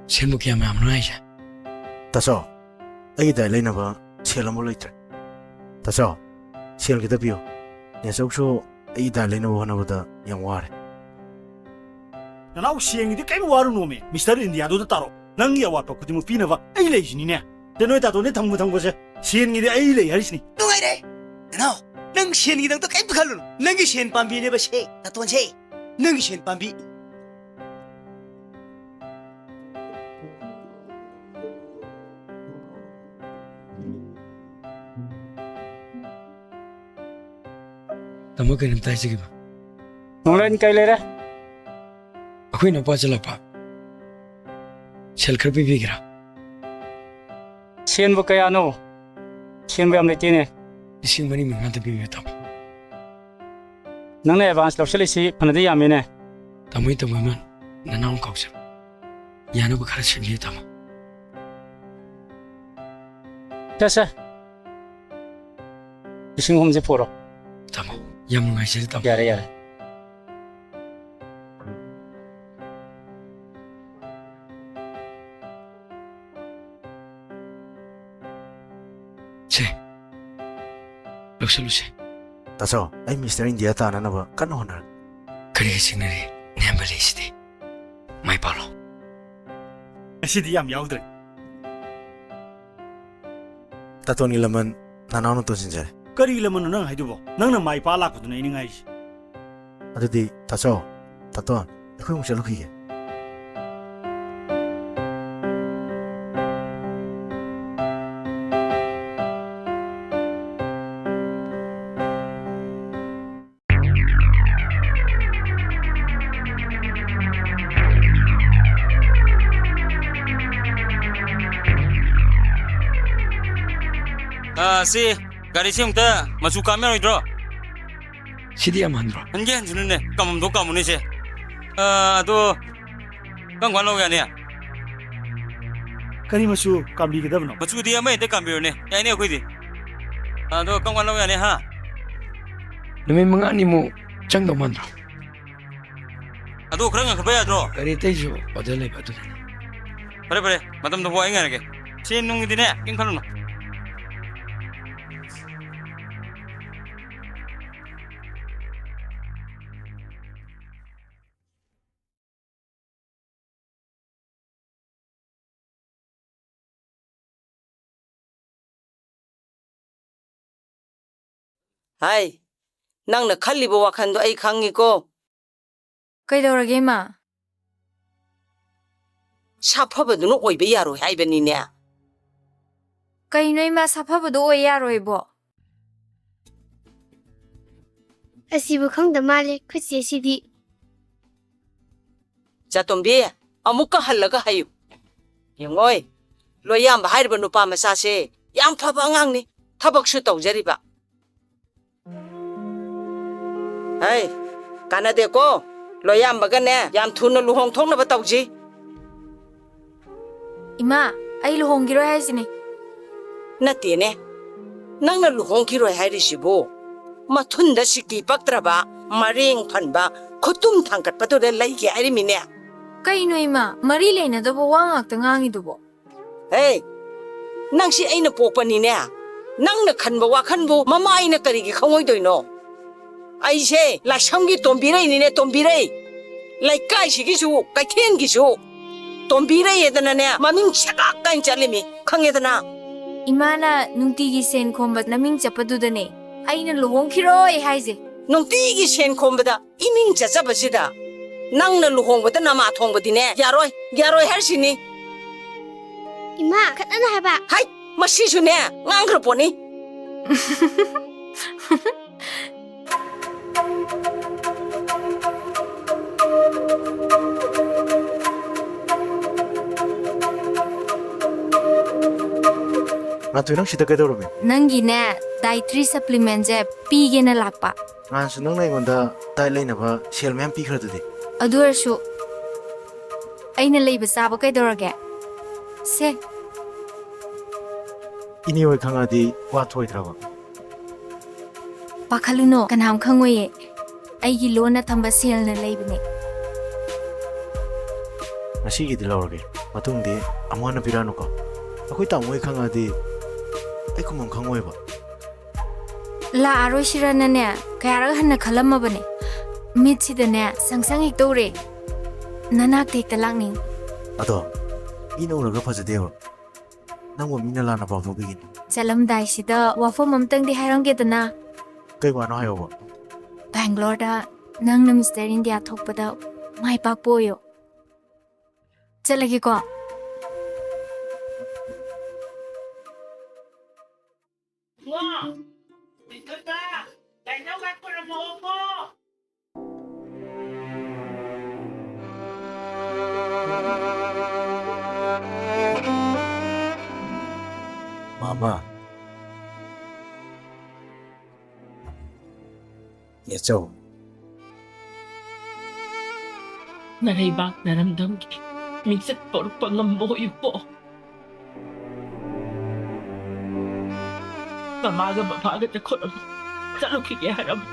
ꯁꯦꯟꯕꯨ ꯀꯌꯥꯝ ꯌꯥꯝꯕꯅꯣ ꯍꯥꯏꯁꯦ? ꯇꯥꯆꯧ, ꯑꯩꯒꯤ ꯗꯥꯏꯠ ꯂꯩꯅꯕ ꯁꯦꯜ ꯑꯃꯨꯛ ꯂꯩꯇ꯭ꯔꯦ꯫ ꯇꯥꯆꯧ, ꯁꯦꯜ ꯈꯤꯇ ꯄꯤꯌꯨ꯫ ꯅꯦꯆꯧꯁꯨ ꯑꯩꯒꯤ ꯗꯥꯏꯠ ꯂꯩꯅꯕ ꯍꯣꯠꯅꯕꯗ ꯌꯥꯝ ꯋꯥꯔꯦ꯫ ꯅꯅꯥꯎ ꯁꯦꯟꯒꯤꯗꯤ ꯀꯔꯤꯝ ꯋꯥꯔꯨꯅꯣꯃꯦ, ꯃꯤꯁꯇꯔ ꯏꯟꯗꯤꯌꯥꯗꯨꯗ ꯇꯥꯔꯣ꯫ ꯅꯪꯒꯤ ꯑꯋꯥꯠꯄ ꯈꯨꯗꯤꯡꯃꯛ ꯄꯤꯅꯕ ꯑꯩ ꯂꯩꯁꯤꯅꯤꯅꯦ꯫ ꯇꯦ, ꯅꯣꯏ ꯇꯥꯇꯣꯟꯗꯤ ꯊꯝꯒꯨ ꯊꯝꯒꯨꯁꯦ, ꯁꯦꯟꯒꯤꯗꯤ ꯑꯩ ꯂꯩ ꯍꯥꯏꯔꯤꯁꯤꯅꯤ꯫ ꯅꯨꯡꯉꯥꯏꯔꯦ꯫ ꯅꯅꯥꯎ, ꯅꯪ ꯁꯦꯟꯒꯤꯗꯃꯛꯇ ꯀꯔꯤꯝꯇ ꯈꯜꯂꯨꯅꯨ꯫ ꯅꯪꯒꯤ ꯁꯦꯟ ꯄꯥꯝꯕꯤꯅꯦꯕ ꯁꯦ, ꯇꯥꯇꯣꯟꯁꯦ꯫ ꯅꯪꯒꯤ ꯁꯦꯟ ꯄꯥꯝꯕꯤ꯫ ꯇꯥꯃꯣ, ꯀꯩꯅꯣꯝꯇ ꯍꯥꯏꯖꯒꯦꯕ꯫ ꯅꯣꯡꯂꯦꯟ, ꯀꯩ ꯂꯩꯔꯦ? ꯑꯩꯈꯣꯏ ꯏꯅꯥꯎꯄꯥ ꯆꯠꯂꯛꯄ꯫ ꯁꯦꯜ ꯈꯔ ꯄꯤꯕꯤꯒꯦꯔꯥ? ꯁꯦꯟꯕꯨ ꯀꯌꯥꯅꯣ? ꯁꯦꯟꯕꯨ ꯌꯥꯝ ꯂꯩꯇꯦꯅꯦ꯫ ꯂꯤꯁꯤꯡ ꯃꯔꯤ ꯃꯉꯥꯗ ꯄꯤꯕꯤꯌꯨ, ꯇꯥꯃꯣ꯫ ꯅꯪꯅ ꯑꯦꯗꯚꯥꯟꯁ ꯂꯧꯁꯤꯜꯂꯤꯁꯤ ꯐꯅꯗꯤ ꯌꯥꯝꯃꯤꯅꯦ꯫ ꯇꯥꯃꯣ, ꯇꯥꯃꯣ, ꯏꯃꯥ, ꯅꯅꯥꯎ ꯀꯧꯁꯦ꯫ ꯌꯥꯅꯕ ꯈꯔ ꯁꯤꯟꯕꯤꯌꯨ, ꯇꯥꯃꯣ꯫ ꯁꯦ, ꯁꯦ꯫ ꯂꯤꯁꯤꯡ ꯑꯍꯨꯝꯁꯦ ꯄꯨꯔꯣ꯫ ꯇꯥꯃꯣ, ꯌꯥꯝ ꯅꯨꯡꯉꯥꯏꯖꯔꯦ, ꯇꯥꯃꯣ꯫ ꯌꯥꯔꯦ, ꯌꯥꯔꯦ꯫ ꯁꯦ, ꯂꯧꯁꯜꯂꯨꯁꯦ꯫ ꯇꯥꯆꯧ, ꯑꯩ ꯃꯤꯁꯇꯔ ꯏꯟꯗꯤꯌꯥ ꯇꯥꯅꯅꯕ ꯀꯟꯅ ꯍꯣꯠꯅꯔꯒꯦ꯫ ꯀꯔꯤꯒ ꯆꯤꯡꯅꯔꯤ? ꯅꯦꯝꯕ ꯂꯩꯁꯤꯗꯤ꯫ ꯃꯥꯏ ꯄꯥꯛꯂꯣ꯫ ꯉꯁꯤꯗꯤ ꯌꯥꯝ ꯌꯥꯎꯗ꯭ꯔꯦ꯫ ꯇꯥꯇꯣꯟꯒꯤ ꯂꯃꯟ ꯅꯅꯥꯎꯅ ꯇꯣꯟꯁꯤꯟꯖꯔꯦ꯫ ꯀꯔꯤ ꯂꯃꯟꯅꯣ ꯅꯪ ꯍꯥꯏꯗꯨꯕꯣ? ꯅꯪꯅ ꯃꯥꯏ ꯄꯥꯛ ꯂꯥꯛꯄꯗꯨꯅ ꯑꯩꯅ ꯉꯥꯏꯔꯤꯁꯦ꯫ ꯑꯗꯨꯗꯤ ꯇꯥꯆꯧ, ꯇꯥꯇꯣꯟ, ꯑꯩꯈꯣꯏ ꯑꯃꯨꯛ ꯆꯠꯂꯨꯈꯤꯒꯦ꯫ ꯑꯥ, ꯁꯤ ꯒꯥꯔꯤꯁꯤ ꯑꯃꯨꯛꯇ ꯃꯆꯨ ꯀꯥꯝ ꯌꯥꯔꯣꯏꯗ꯭ꯔꯣ? ꯁꯤꯗꯤ ꯌꯥꯝ ꯍꯟꯗ꯭ꯔꯣ? ꯍꯟꯒꯦ ꯍꯟꯖꯤꯜꯂꯨꯅꯦ, ꯀꯥꯝꯐꯝ ꯊꯣꯛ ꯀꯥꯝꯃꯨꯅꯦꯁꯦ꯫ ꯑꯥ, ꯑꯗꯣ ꯀꯔꯝ ꯀꯥꯟ ꯂꯧ ꯌꯥꯅꯤ? ꯀꯔꯤ ꯃꯆꯨ ꯀꯥꯝꯕꯤꯒꯗꯕꯅꯣ? ꯃꯆꯨꯗꯤ ꯑꯃ ꯍꯦꯛꯇ ꯀꯥꯝꯕꯤꯔꯣꯅꯦ, ꯌꯥꯏꯅꯦ ꯑꯩꯈꯣꯏꯗꯤ꯫ ꯑꯗꯣ ꯀꯔꯝ ꯀꯥꯟ ꯂꯧ ꯌꯥꯅꯤ, ꯍꯥ? ꯅꯨꯃꯤꯠ ꯃꯉꯥꯅꯤꯃꯨꯛ ꯆꯪꯗꯧ ꯃꯥꯟꯗ꯭ꯔꯣ? ꯑꯗꯣ ꯈꯔ ꯉꯟꯈꯠꯄ ꯌꯥꯗ꯭ꯔꯣ? ꯒꯥꯔꯤ ꯑꯇꯩꯁꯨ order ꯂꯩꯕ ꯑꯗꯨꯅꯅꯤ꯫ ꯐꯔꯦ, ꯐꯔꯦ, ꯃꯇꯝꯗꯨ ꯐꯥꯎ ꯑꯩ ꯉꯥꯏꯔꯒꯦ꯫ ꯁꯦꯟ ꯅꯨꯡꯒꯤꯗꯤꯅꯦ, ꯀꯩꯝ ꯈꯜꯂꯨꯅꯨ꯫ ꯍꯥꯏ, ꯅꯪꯅ ꯈꯜꯂꯤꯕ ꯋꯥꯈꯜꯗꯣ ꯑꯩ ꯈꯪꯉꯤꯀꯣ꯫ ꯀꯩꯗꯧꯔꯒꯦ, ꯏꯃꯥ? ꯁꯥꯐꯕꯗꯨꯅ ꯑꯣꯏꯕ ꯌꯥꯔꯣꯏ ꯍꯥꯏꯕꯅꯤꯅꯦ꯫ ꯀꯩꯅꯣ, ꯏꯃꯥ, ꯁꯥꯐꯕꯗꯣ ꯑꯣꯏ ꯌꯥꯔꯣꯏꯕꯣ? ꯑꯁꯤꯕꯨ ꯈꯪꯗ ꯃꯥꯜꯂꯦ, ꯑꯩꯈꯣꯏ ꯆꯦꯁꯤꯗꯤ꯫ ꯆꯥꯇꯣꯝꯕꯤ, ꯑꯃꯨꯛꯀ ꯍꯜꯂꯒ ꯍꯥꯏꯌꯨ꯫ ꯌꯦꯡꯉꯣꯏ, ꯂꯣꯌꯥꯝꯕ ꯍꯥꯏꯔꯤꯕ ꯅꯨꯄꯥ ꯃꯆꯥꯁꯦ ꯌꯥꯝ ꯐꯕ ꯑꯉꯥꯡꯅꯤ, ꯊꯕꯛꯁꯨ ꯇꯧꯖꯔꯤꯕ꯫ ꯍꯩ, ꯀꯥꯟꯅꯗꯦꯀꯣ, ꯂꯣꯌꯥꯝꯕꯒꯅꯦ ꯌꯥꯝ ꯊꯨꯅ ꯂꯨꯍꯣꯡ ꯊꯣꯛꯅꯕ ꯇꯧꯁꯤ꯫ ꯏꯃꯥ, ꯑꯩ ꯂꯨꯍꯣꯡꯈꯤꯔꯣꯏ ꯍꯥꯏꯁꯤꯅꯦ꯫ ꯅꯠꯇꯦꯅꯦ, ꯅꯪꯅ ꯂꯨꯍꯣꯡꯈꯤꯔꯣꯏ ꯍꯥꯏꯔꯤꯁꯤꯕꯨ ꯃꯊꯨꯟꯗ ꯁꯤꯀꯤ ꯄꯛꯇ꯭ꯔꯕ, ꯃꯔꯦꯡ ꯐꯟꯕ, ꯈꯨꯇꯨꯝ ꯊꯥꯡꯒꯠꯄꯗꯨꯗ ꯂꯩꯒꯦ ꯍꯥꯏꯔꯤꯃꯤꯅꯦ? ꯀꯩꯅꯣ ꯏꯃꯥ, ꯃꯔꯤ ꯂꯩꯅꯗꯕ ꯋꯥ ꯉꯥꯛꯇ ꯉꯥꯡꯉꯤꯗꯨꯕꯣ? ꯍꯦ, ꯅꯪꯁꯤ ꯑꯩꯅ ꯄꯣꯛꯄꯅꯤꯅꯦ꯫ ꯅꯪꯅ ꯈꯟꯕ ꯋꯥꯈꯟꯕꯨ ꯃꯃꯥ ꯑꯩꯅ ꯀꯔꯤꯒꯤ ꯈꯪꯉꯣꯏꯗꯣꯏꯅꯣ? ꯑꯩꯁꯦ ꯂꯥꯏꯁ꯭ꯔꯝꯒꯤ ꯇꯣꯝꯕꯤꯔꯩꯅꯤꯅꯦ, ꯇꯣꯝꯕꯤꯔꯩ꯫ ꯂꯩꯀꯥꯏꯁꯤꯒꯤꯁꯨ, ꯀꯩꯊꯦꯜꯒꯤꯁꯨ ꯇꯣꯝꯕꯤꯔꯩ ꯍꯥꯏꯗꯅꯅꯦ, ꯃꯃꯤꯡ ꯁꯦꯒꯥꯛ ꯀꯥꯏꯅ ꯆꯠꯂꯤꯃꯤ, ꯈꯪꯉꯦꯗꯅ? ꯏꯃꯥꯅ ꯅꯨꯡꯇꯤꯒꯤ ꯁꯦꯟ ꯈꯣꯝꯕ ꯅꯃꯤꯡ ꯆꯠꯄꯗꯨꯗꯅꯦ ꯑꯩꯅ ꯂꯨꯍꯣꯡꯈꯤꯔꯣꯏ ꯍꯥꯏꯁꯦ꯫ ꯅꯨꯡꯇꯤꯒꯤ ꯁꯦꯟ ꯈꯣꯝꯕꯗ ꯏꯃꯤꯡ ꯆꯠꯆꯕꯁꯤꯗ ꯅꯪꯅ ꯂꯨꯍꯣꯡꯕꯗ ꯅꯃꯥ ꯊꯣꯡꯕꯗꯤꯅꯦ, ꯌꯥꯔꯣꯏ, ꯌꯥꯔꯣꯏ ꯍꯥꯏꯔꯤꯁꯤꯅꯤ꯫ ꯏꯃꯥ, ꯈꯠꯅꯅꯨ ꯍꯥꯏꯕ꯫ ꯍꯥꯏ, ꯃꯁꯤꯁꯨꯅꯦ, ꯉꯥꯡꯈ꯭ꯔ ꯄꯣꯠꯅꯤ꯫ ꯉꯥꯟꯊꯣꯏ, ꯅꯪ ꯁꯤꯗ ꯀꯩꯗꯧꯔꯝꯃꯤ? ꯅꯪꯒꯤꯅꯦ, dietary supplementꯁꯦ ꯄꯤꯒꯦꯅ ꯂꯥꯛꯄ꯫ ꯅꯍꯥꯟꯁꯨ ꯅꯪꯅ ꯑꯩꯉꯣꯟꯗ diet ꯂꯩꯅꯕ ꯁꯦꯜ ꯃꯌꯥꯝ ꯄꯤꯈ꯭ꯔꯗꯨꯗꯤ꯫ ꯑꯗꯨ ꯑꯣꯏꯔꯁꯨ ꯑꯩꯅ ꯂꯩꯕ ꯆꯥꯕ ꯀꯩꯗꯧꯔꯒꯦ? ꯁꯦ꯫ ꯏꯅꯦ ꯍꯣꯏ ꯈꯪꯉꯗꯤ ꯋꯥ ꯊꯣꯛꯑꯣꯏꯗ꯭ꯔꯕ? ꯄꯥꯈꯠꯂꯨꯅꯣ, ꯀꯅꯥꯝ ꯈꯪꯉꯣꯏꯌꯦ꯫ ꯑꯩꯒꯤ ꯂꯣꯟꯅ ꯊꯝꯕ ꯁꯦꯜꯅ ꯂꯩꯕꯅꯦ꯫ ꯉꯁꯤꯒꯤꯗꯤ ꯂꯧꯔꯒꯦ, ꯃꯇꯨꯡꯗꯤ ꯑꯃꯨꯛ ꯍꯟꯅ ꯄꯤꯔꯛꯑꯅꯨꯀꯣ꯫ ꯑꯩꯈꯣꯏ ꯇꯥꯃꯣ ꯍꯣꯏ ꯈꯪꯉꯗꯤ ꯑꯩ ꯈꯨꯝꯐꯝ ꯈꯪꯉꯣꯏꯕ꯫ ꯂꯥꯛꯑꯔꯣꯏꯁꯤꯔꯅꯅꯦ ꯀꯌꯥꯔꯛ ꯍꯟꯅ ꯈꯜꯂꯝꯃꯕꯅꯦ꯫ ꯃꯤꯠꯁꯤꯗꯅꯦ ꯁꯪ ꯁꯪ ꯍꯦꯛꯇ ꯎꯔꯦ꯫ ꯅꯅꯥꯛꯇ ꯍꯦꯛꯇ ꯂꯥꯛꯅꯤꯡ꯫ ꯑꯗꯣ ꯃꯤꯅ ꯎꯔꯒ ꯐꯖꯗꯦꯕ꯫ ꯅꯪꯕꯨ ꯃꯤꯅ ꯂꯥꯟꯅ ꯄꯥꯎ ꯐꯥꯎꯕꯤꯒꯅꯤ꯫ ꯆꯠꯂꯝꯗꯥꯏꯁꯤꯗ ꯋꯥꯐꯝ ꯑꯝꯇꯪꯗꯤ ꯍꯥꯏꯔꯝꯒꯦꯗꯅ꯫ ꯀꯩ ꯋꯥꯅꯣ ꯍꯥꯏꯌꯣꯕ꯫ ꯕꯦꯡꯒ꯭ꯂꯣꯔꯗ ꯅꯪꯅ ꯃꯤꯁꯇꯔ ꯏꯟꯗꯤꯌꯥ ꯊꯣꯛꯄꯗ ꯃꯥꯏ ꯄꯥꯛꯄ ꯑꯣꯏꯌꯣ꯫ ꯆꯠꯂꯒꯦꯀꯣ꯫ ꯏꯕꯨꯡꯉꯣ, ꯏꯊꯛꯇ ꯂꯥꯏꯅꯧ ꯂꯥꯏ ꯈꯣꯏꯔꯝꯃꯛꯑꯣꯀꯣ꯫ ꯃꯥꯃ꯫ ꯅꯦꯆꯧ꯫ ꯅꯔꯩꯕꯥꯛ ꯅꯔꯝꯗꯝꯒꯤ ꯃꯤꯡꯆꯠ ꯄꯣꯔꯛꯄ ꯉꯝꯕ ꯑꯣꯏꯌꯨꯀꯣ꯫ ꯃꯃꯥꯒ ꯕꯕꯥꯒ ꯆꯠꯈꯣꯠꯂꯒ ꯆꯠꯂꯨꯈꯤꯒꯦ ꯍꯥꯏꯔꯝꯃꯤ꯫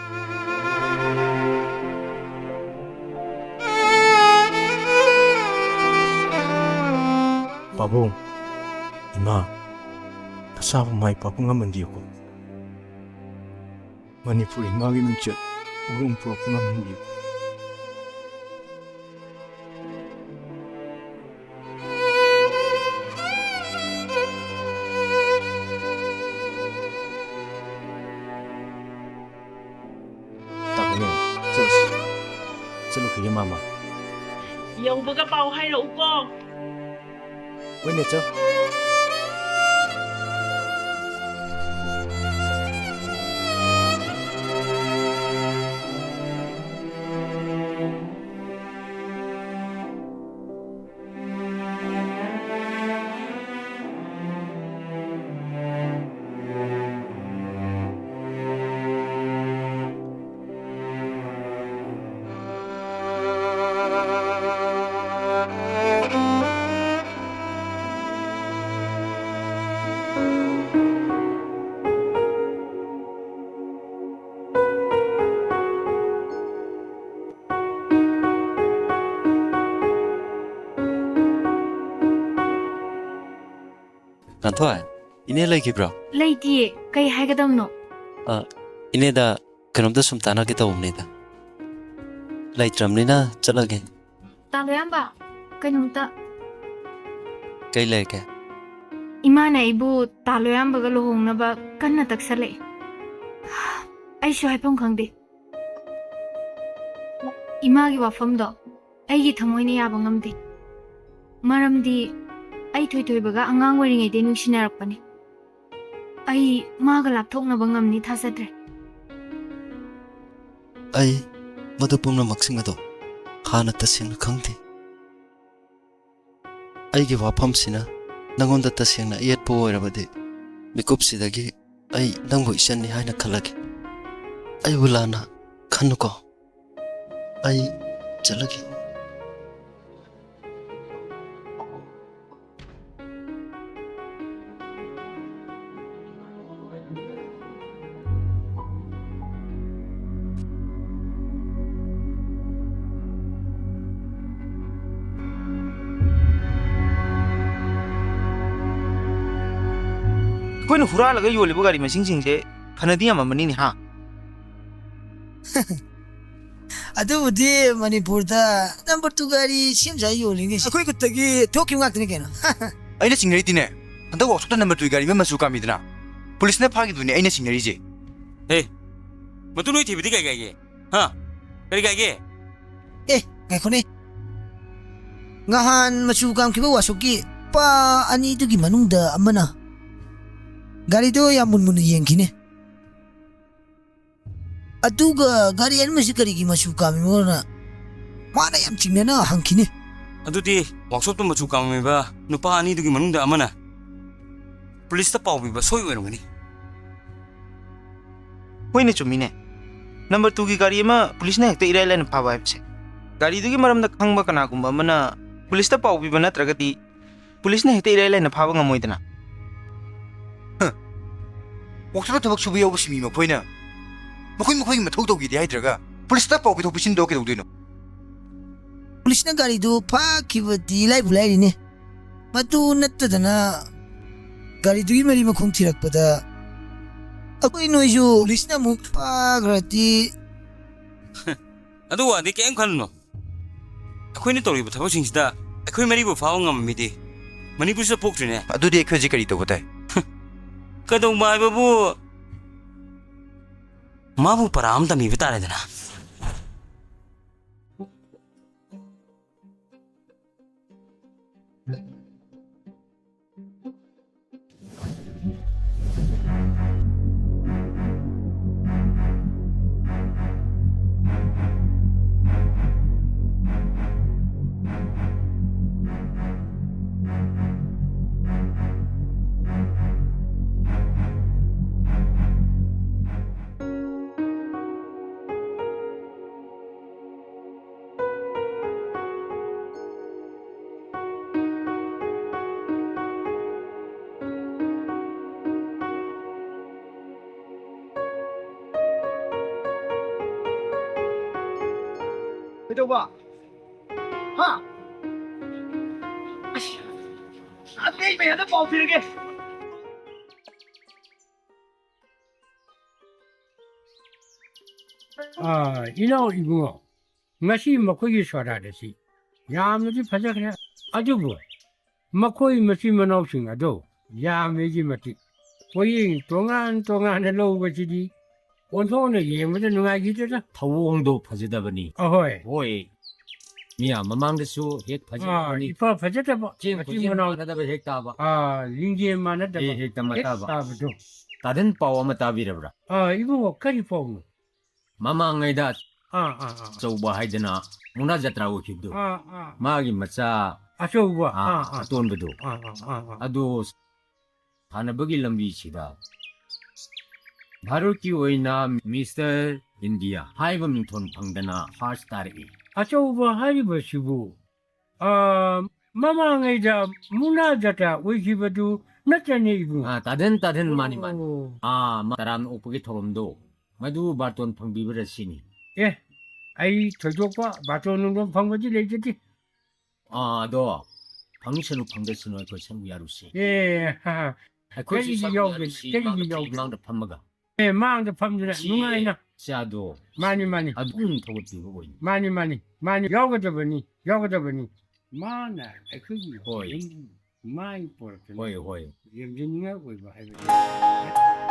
ꯄꯥꯕꯨꯡ, ꯏꯃꯥ, ꯅꯆꯥꯕꯨ ꯃꯥꯏ ꯄꯥꯛꯄ ꯉꯝꯍꯟꯕꯤꯌꯨꯀꯣ꯫ ꯃꯅꯤꯄꯨꯔ ꯏꯃꯥꯒꯤ ꯃꯤꯡꯆꯠ ꯎꯔꯨꯝ ꯄꯨꯔꯛꯄ ꯉꯝꯍꯟꯕꯤꯌꯨ꯫ ꯇꯥꯃꯣꯅꯦ, ꯆꯠꯂꯁꯤ꯫ ꯆꯠꯂꯨꯈꯤꯒꯦ, ꯃꯥꯃ꯫ ꯌꯧꯕꯒ ꯄꯥꯎ ꯍꯥꯏꯔꯛꯎꯀꯣ꯫ ꯍꯣꯏꯅꯦ, ꯆꯣ꯫ ꯉꯥꯟꯊꯣꯏ, ꯏꯅꯦ ꯂꯩꯈꯤꯕ꯭ꯔꯣ? ꯂꯩꯇꯤꯌꯦ꯫ ꯀꯩ ꯍꯥꯏꯒꯗꯕꯅꯣ? ꯑ, ꯏꯅꯦꯗ ꯀꯩꯅꯣꯝꯇ ꯁꯨꯝ ꯇꯥꯟꯅꯒꯦ ꯇꯧꯕꯅꯤꯗ꯫ ꯂꯩꯇ꯭ꯔꯕꯅꯤꯅ ꯆꯠꯂꯒꯦ꯫ ꯇꯥꯂꯣꯌꯥꯝꯕ, ꯀꯩꯅꯣꯝꯇ꯫ ꯀꯩ ꯂꯩꯔꯒꯦ? ꯏꯃꯥꯅ ꯑꯩꯕꯨ ꯇꯥꯂꯣꯌꯥꯝꯕꯒ ꯂꯨꯍꯣꯡꯅꯕ ꯀꯟꯅ ꯇꯛꯁꯜꯂꯛꯑꯦ꯫ ꯑꯩꯁꯨ ꯍꯥꯏꯐꯝ ꯈꯪꯗꯦ꯫ ꯏꯃꯥꯒꯤ ꯋꯥꯐꯝꯗꯣ ꯑꯩꯒꯤ ꯊꯃꯣꯏꯅ ꯌꯥꯕ ꯉꯝꯗꯦ꯫ ꯃꯔꯝꯗꯤ ꯑꯩ ꯊꯣꯏꯊꯣꯏꯕꯒ ꯑꯉꯥꯡ ꯑꯣꯏꯔꯤꯉꯩꯗꯩ ꯅꯨꯡꯁꯤꯅꯔꯛꯄꯅꯤ꯫ ꯑꯩ ꯃꯥꯒ ꯂꯥꯞꯊꯣꯛꯅꯕ ꯉꯝꯅꯤ ꯊꯥꯖꯗ꯭ꯔꯦ꯫ ꯑꯩ ꯃꯗꯨ ꯄꯨꯝꯅꯃꯛꯁꯤꯡ ꯑꯗꯣ ꯍꯥꯟꯅ ꯇꯁꯦꯡꯅ ꯈꯪꯗꯦ꯫ ꯑꯩꯒꯤ ꯋꯥꯐꯝꯁꯤꯅ ꯅꯪꯉꯣꯟꯗ ꯇꯁꯦꯡꯅ ꯑꯌꯦꯠꯄ ꯑꯣꯏꯔꯕꯗꯤ, ꯃꯤꯀꯨꯞꯁꯤꯗꯒꯤ ꯑꯩ ꯅꯪꯕꯨ ꯏꯆꯟꯅꯤ ꯍꯥꯏꯅ ꯈꯜꯂꯒꯦ꯫ ꯑꯩꯕꯨ ꯂꯥꯟꯅ ꯈꯟꯅꯨꯀꯣ꯫ ꯑꯩ ꯆꯠꯂꯒꯦ꯫ ꯑꯩꯈꯣꯏꯅ ꯍꯨꯔꯥꯜꯂꯒ ꯌꯣꯜꯂꯤꯕ ꯒꯥꯔꯤ ꯃꯁꯤꯡꯁꯤꯡꯁꯦ ꯐꯅꯗꯤ ꯌꯥꯝꯃꯝꯃꯅꯤꯅꯦ, ꯍꯥ? ꯑꯗꯨꯕꯨꯗꯤ ꯃꯅꯤꯄꯨꯔꯗ number two ꯒꯥꯔꯤ ꯁꯦꯝ ꯁꯥ ꯌꯣꯜꯂꯤꯅꯦ꯫ ꯑꯩꯈꯣꯏ ꯈꯨꯠꯇꯒꯤ ꯊꯣꯛꯈꯤꯕ ꯉꯥꯛꯇꯅꯤ ꯀꯩꯅꯣ꯫ ꯑꯩꯅ ꯆꯤꯡꯅꯔꯤꯗꯤꯅꯦ, ꯍꯟꯗꯛ ꯋꯥꯛꯁꯣꯞꯇ number two ꯒꯥꯔꯤ ꯑꯃ ꯃꯆꯨ ꯀꯥꯝꯃꯤꯗꯅ, ꯄꯨꯂꯤꯁꯅ ꯐꯥꯈꯤꯕꯗꯨꯅꯦ ꯑꯩꯅ ꯆꯤꯡꯅꯔꯤꯁꯦ꯫ ꯍꯦ, ꯃꯗꯨ ꯅꯣꯏ ꯊꯤꯕꯗꯤ ꯀꯩ ꯀꯥꯏꯒꯦ? ꯍꯥ? ꯀꯔꯤ ꯀꯥꯏꯒꯦ? ꯑꯦ, ꯉꯥꯏꯈꯣꯅꯦ꯫ ꯉꯍꯥꯟ ꯃꯆꯨ ꯀꯥꯝꯈꯤꯕ ꯋꯥꯛꯁꯣꯞꯀꯤ ꯅꯨꯄꯥ ꯑꯅꯤꯗꯨꯒꯤ ꯃꯅꯨꯡꯗ ꯑꯃꯅ ꯒꯥꯔꯤꯗꯣ ꯌꯥꯝ ꯃꯨꯟ ꯃꯨꯟꯅ ꯌꯦꯡꯈꯤꯅꯦ꯫ ꯑꯗꯨꯒ ꯒꯥꯔꯤ ꯑꯅꯤꯃꯛꯁꯤ ꯀꯔꯤꯒꯤ ꯃꯆꯨ ꯀꯥꯝꯃꯤꯅꯣꯅ ꯃꯥꯅ ꯌꯥꯝ ꯆꯤꯡꯅꯅ ꯍꯪꯈꯤꯅꯦ꯫ ꯑꯗꯨꯗꯤ ꯋꯥꯛꯁꯣꯞꯇ ꯃꯆꯨ ꯀꯥꯝꯃꯝꯃꯤꯕ ꯅꯨꯄꯥ ꯑꯅꯤꯗꯨꯒꯤ ꯃꯅꯨꯡꯗ ꯑꯃꯅ ꯄꯨꯂꯤꯁꯇ ꯄꯥꯎ ꯄꯤꯕ ꯁꯣꯏ ꯑꯣꯏꯔꯝꯒꯅꯤ꯫ ꯍꯣꯏꯅꯦ, ꯆꯨꯝꯃꯤꯅꯦ꯫ Number two ꯒꯤ ꯒꯥꯔꯤ ꯑꯃ ꯄꯨꯂꯤꯁꯅ ꯍꯦꯛꯇ ꯏꯔꯥꯏ ꯂꯥꯏꯅ ꯐꯥꯕ ꯍꯥꯏꯕꯁꯦ, ꯒꯥꯔꯤꯗꯨꯒꯤ ꯃꯔꯝꯗ ꯈꯪꯕ ꯀꯅꯥꯒꯨꯝꯕ ꯑꯃꯅ ꯄꯨꯂꯤꯁꯇ ꯄꯥꯎ ꯄꯤꯕ ꯅꯠꯇ꯭ꯔꯒꯗꯤ ꯄꯨꯂꯤꯁꯅ ꯍꯦꯛꯇ ꯏꯔꯥꯏ ꯂꯥꯏꯅ ꯐꯥꯕ ꯉꯝꯃꯣꯏꯗꯅ꯫ ꯍ, ꯋꯥꯛꯁꯣꯞꯇ ꯊꯕꯛ ꯁꯨꯕ ꯌꯥꯎꯕ ꯁꯤꯟꯃꯤ ꯃꯈꯣꯏꯅ ꯃꯈꯣꯏ ꯃꯈꯣꯏꯒꯤ ꯃꯊꯧ ꯇꯧꯒꯦꯗꯤ ꯍꯥꯏꯗ꯭ꯔꯒ ꯄꯨꯂꯤꯁꯇ ꯄꯥꯎ ꯄꯤꯊꯣꯛ ꯄꯤꯁꯤꯟꯗꯣ ꯀꯩꯗꯧꯗꯣꯏꯅꯣ? ꯄꯨꯂꯤꯁꯅ ꯒꯥꯔꯤꯗꯨ ꯐꯥꯈꯤꯕꯗꯤ ꯂꯥꯏꯕꯨ ꯂꯥꯏꯔꯤꯅꯦ꯫ ꯃꯗꯨ ꯅꯠꯇꯗꯅ ꯒꯥꯔꯤꯗꯨꯒꯤ ꯃꯔꯤ ꯃꯈꯣꯡ ꯊꯤꯔꯛꯄꯗ ꯑꯩꯈꯣꯏ ꯅꯣꯏꯁꯨ ꯄꯨꯂꯤꯁꯅ ꯑꯃꯨꯛ ꯐꯥꯈ꯭ꯔꯗꯤ꯫ ꯑꯗꯨ ꯋꯥꯗꯤ ꯀꯩꯝ ꯈꯜꯂꯨꯅꯨ꯫ ꯑꯩꯈꯣꯏꯅ ꯇꯧꯔꯤꯕ ꯊꯕꯛꯁꯤꯡꯁꯤꯗ ꯑꯩꯈꯣꯏ ꯃꯔꯤꯕꯨ ꯐꯥꯕ ꯉꯝꯕ ꯃꯤꯗꯤ ꯃꯅꯤꯄꯨꯔꯁꯤꯗ ꯄꯣꯛꯇ꯭ꯔꯤꯅꯦ꯫ ꯑꯗꯨꯗꯤ ꯑꯩꯈꯣꯏ ꯍꯧꯖꯤꯛ ꯀꯔꯤ ꯇꯧꯕ ꯇꯥꯏ? ꯀꯩꯗꯧꯕ ꯍꯥꯏꯕꯕꯨ, ꯃꯥꯕꯨ ꯄꯔꯥ ꯑꯃ ꯇꯝꯕꯤꯕ ꯇꯥꯔꯦꯗꯅ꯫ ꯀꯩꯗꯧꯕ? ꯍꯥ? ꯑꯁ! ꯑꯇꯩ ꯃꯌꯥꯝꯗ ꯄꯥꯎ ꯄꯤꯔꯒꯦ꯫ ꯑꯥ, ꯏꯅꯥꯎ ꯏꯕꯨꯡꯉꯣ, ꯉꯁꯤ ꯃꯈꯣꯏꯒꯤ ꯁꯣꯔꯥꯠ ꯑꯁꯤ ꯌꯥꯝꯅꯗꯤ ꯐꯖꯈ꯭ꯔꯦ꯫ ꯑꯗꯨꯕꯨ ꯃꯈꯣꯏ ꯃꯆꯤꯟ ꯃꯅꯥꯎꯁꯤꯡ ꯑꯗꯣ ꯌꯥꯝꯃꯤꯒꯤ ꯃꯇꯤꯛ ꯄꯣꯌꯦꯡ ꯇꯣꯉꯥꯟ ꯇꯣꯉꯥꯟꯅ ꯂꯧꯕꯁꯤꯗꯤ ꯑꯣꯟꯊꯣꯛꯅ ꯌꯦꯡꯕꯗ ꯅꯨꯡꯉꯥꯏꯈꯤꯗꯦꯗ꯫ ꯊꯧꯑꯣꯡꯗꯣ ꯐꯖꯗꯕꯅꯤ꯫ ꯑꯍꯣꯏ꯫ ꯍꯣꯏ꯫ ꯃꯤꯌꯥꯝ ꯃꯃꯥꯡꯗꯁꯨ ꯍꯦꯛ ꯑꯥ, ꯐꯖꯗꯕꯅꯤ꯫ ꯏꯐ ꯐꯖꯗꯕ ꯆꯦꯡ ꯃꯆꯤꯟ ꯈꯨꯆꯦꯡ ꯃꯅꯥꯎ꯫ ꯃꯥꯟꯅꯗꯕ ꯍꯦꯛ ꯇꯥꯕ꯫ ꯑꯥ, ꯂꯤꯡꯖꯦꯜ ꯃꯥꯟꯅꯗꯕ ꯍꯦꯛ ꯍꯦꯛꯇ ꯍꯦꯛ ꯃꯇꯥꯕ꯫ ꯇꯥꯕꯗꯣ꯫ ꯇꯥꯗꯟ ꯄꯥꯎ ꯑꯃ ꯇꯥꯕꯤꯔꯕ꯭ꯔꯥ? ꯑꯥ, ꯏꯕꯨꯡꯉꯣ, ꯀꯔꯤ ꯄꯥꯎꯅꯣ? ꯃꯃꯥꯡꯉꯩꯗ ꯑꯥ, ꯑꯥ, ꯑꯥ꯫ ꯑꯆꯧꯕ ꯍꯥꯏꯗꯅ ꯃꯨꯛꯅꯥ ꯖꯇ꯭ꯔꯥ ꯑꯣꯏꯈꯤꯕꯗꯣ꯫ ꯑꯥ, ꯑꯥ꯫ ꯃꯥꯒꯤ ꯃꯆꯥ ꯑꯆꯧꯕ꯫ ꯑꯥ, ꯑꯥ, ꯑꯥ꯫ ꯑꯇꯣꯟꯕꯗꯣ꯫ ꯑꯥ, ꯑꯥ, ꯑꯥ, ꯑꯥ꯫ ꯑꯗꯣ ꯁꯥꯟꯅꯕꯒꯤ ꯂꯝꯕꯤꯁꯤꯗ ꯚꯥꯔꯠꯀꯤ ꯑꯣꯏꯅ ꯃꯤꯁꯇꯔ ꯏꯟꯗꯤꯌꯥ ꯍꯥꯏꯕ ꯃꯤꯡꯊꯣꯟ ꯐꯪꯗꯅ ꯐꯥꯔꯁ ꯇꯥꯔꯛꯏ꯫ ꯑꯆꯧꯕ ꯍꯥꯏꯔꯤꯕꯁꯤꯕꯨ, ꯑꯥ, ꯃꯃꯥꯡꯉꯩꯗ ꯃꯨꯛꯅꯥ ꯖꯇ꯭ꯔꯥ ꯑꯣꯏꯈꯤꯕꯗꯨ ꯅꯠꯇ꯭ꯔꯅꯦ, ꯏꯕꯨꯡ? ꯑꯥ, ꯇꯥꯗꯟ, ꯇꯥꯗꯟ, ꯃꯥꯅꯤ, ꯃꯥꯅꯤ꯫ ꯑꯣ꯫ ꯑꯥ, ꯃꯥ ꯇꯔꯥꯝꯅ ꯑꯣꯛꯄꯒꯤ ꯊꯧꯔꯝꯗꯣ, ꯃꯗꯨ ꯕꯥꯔꯇꯣꯟ ꯐꯪꯕꯤꯕ꯭ꯔꯥ ꯁꯤꯅꯤ꯫ ꯑꯦ, ꯑꯩ ꯊꯣꯏꯗꯣꯛꯄ ꯕꯥꯔꯇꯣꯟ ꯅꯨꯡꯇꯣꯟ ꯐꯪꯕꯗꯤ ꯂꯩꯖꯗꯦ꯫ ꯑꯥ, ꯑꯗꯣ ꯐꯪꯁꯅꯨ ꯐꯪꯗꯁꯅꯨ ꯑꯩꯈꯣꯏ ꯁꯔꯨꯛ ꯌꯥꯔꯨꯁꯤ꯫ ꯑꯦ, ꯍꯥ, ꯍꯥ꯫ ꯑꯩꯈꯣꯏꯁꯨ ꯀꯔꯤꯒꯤ ꯁꯔꯨꯛ ꯌꯥꯎꯒꯅꯤ? ꯌꯥꯔꯨꯁꯤ, ꯀꯔꯤꯒꯤ ꯃꯥꯡꯗ ꯌꯥꯎꯒꯅꯤ? ꯃꯥꯡꯗ ꯐꯝꯃꯒ꯫ ꯑꯦ, ꯃꯥꯡꯗ ꯐꯝꯗꯨꯅ ꯁꯤ ꯅꯨꯡꯉꯥꯏꯅ꯫ ꯏꯆꯥꯗꯣ ꯃꯥꯅꯤ, ꯃꯥꯅꯤ꯫ ꯑꯗꯨꯝ ꯊꯧꯒꯠꯄꯤꯕ ꯑꯣꯏꯅ꯫ ꯃꯥꯅꯤ, ꯃꯥꯅꯤ, ꯃꯥꯅꯤ꯫ ꯌꯥꯎꯒꯗꯕꯅꯤ, ꯌꯥꯎꯒꯗꯕꯅꯤ꯫ ꯃꯥꯅ ꯑꯩꯈꯣꯏꯒꯤ ꯍꯣꯏ꯫ ꯌꯨꯝ ꯃꯥꯏ ꯄꯣꯔꯛꯇꯨꯅ ꯍꯣꯏ, ꯍꯣꯏ꯫ ꯂꯦꯝꯖꯅꯤꯡꯉꯥꯏ ꯑꯣꯏꯕ ꯍꯥꯏꯕꯁꯦ꯫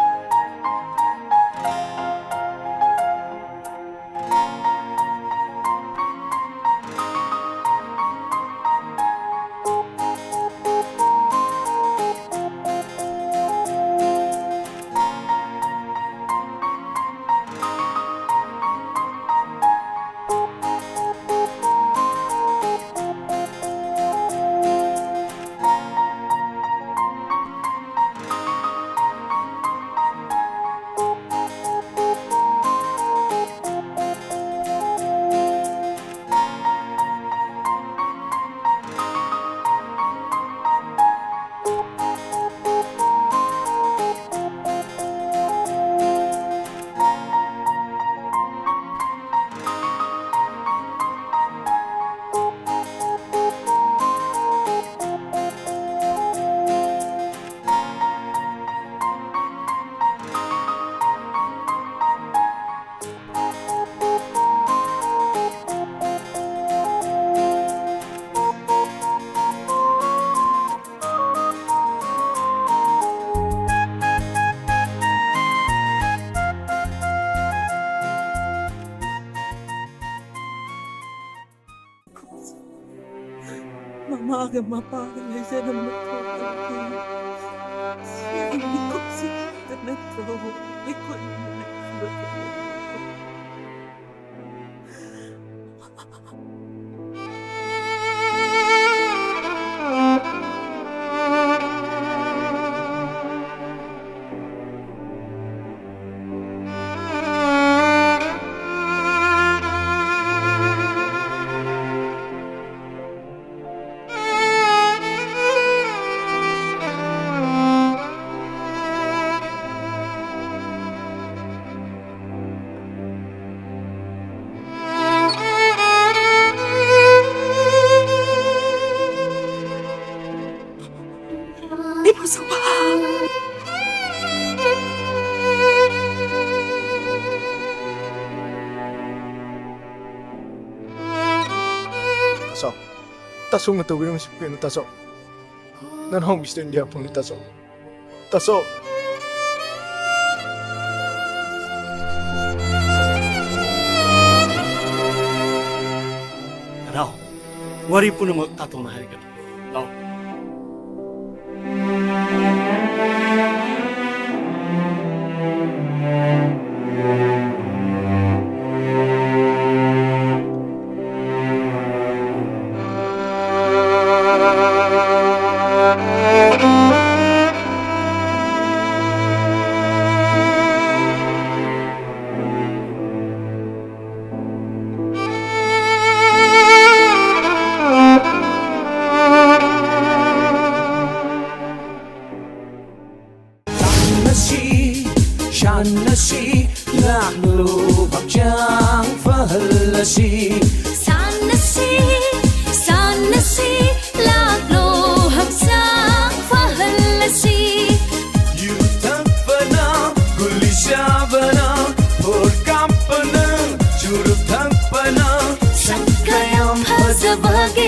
ꯃꯥꯒ ꯃꯄꯥꯒ ꯂꯩꯖꯔꯝꯕ ꯊꯣꯛꯂꯛꯄ ꯁꯤꯒꯤ ꯃꯤꯀꯨꯞꯁꯤꯗ ꯅꯠꯇ꯭ꯔꯣ ꯑꯩꯈꯣꯏꯅ ꯂꯩꯈꯤꯕꯗꯣ? ꯏꯕꯨꯡꯁꯨꯕ꯫ ꯇꯥꯆꯧ, ꯇꯥꯆꯧꯅ ꯇꯧꯕꯤꯔꯝꯃꯤꯁꯤ ꯀꯩꯅꯣ, ꯇꯥꯆꯧ? ꯅꯅꯥꯎ ꯃꯤꯁꯇꯔ ꯏꯟꯗꯤꯌꯥ ꯐꯪꯂꯦ, ꯇꯥꯆꯧ꯫ ꯇꯥꯆꯧ꯫ ꯅꯅꯥꯎ, ꯋꯥꯔꯤ ꯄꯨꯝꯅꯃꯛ ꯇꯥꯇꯣꯟꯅ ꯍꯥꯏꯔꯛꯀꯅꯤ꯫ ꯂꯥꯎ꯫ ꯁꯥꯟꯅꯁꯤ, ꯁꯥꯟꯅꯁꯤ, ꯂꯥꯛꯂꯣ ꯍꯛꯆꯥꯡ ꯐꯍꯜꯂꯁꯤ꯫ ꯁꯥꯟꯅꯁꯤ, ꯁꯥꯟꯅꯁꯤ, ꯂꯥꯛꯂꯣ ꯍꯛꯆꯥꯡ ꯐꯍꯜꯂꯁꯤ꯫ ꯌꯨ ꯊꯛꯄꯅ, ꯒꯨꯂꯤ ꯆꯥꯕꯅ, ꯕꯣꯜ ꯀꯥꯞꯄꯅ, ꯆꯨꯔꯨꯞ ꯊꯛꯄꯅ, ꯁꯛ ꯀꯌꯥꯝ ꯐꯖꯕꯒꯦ?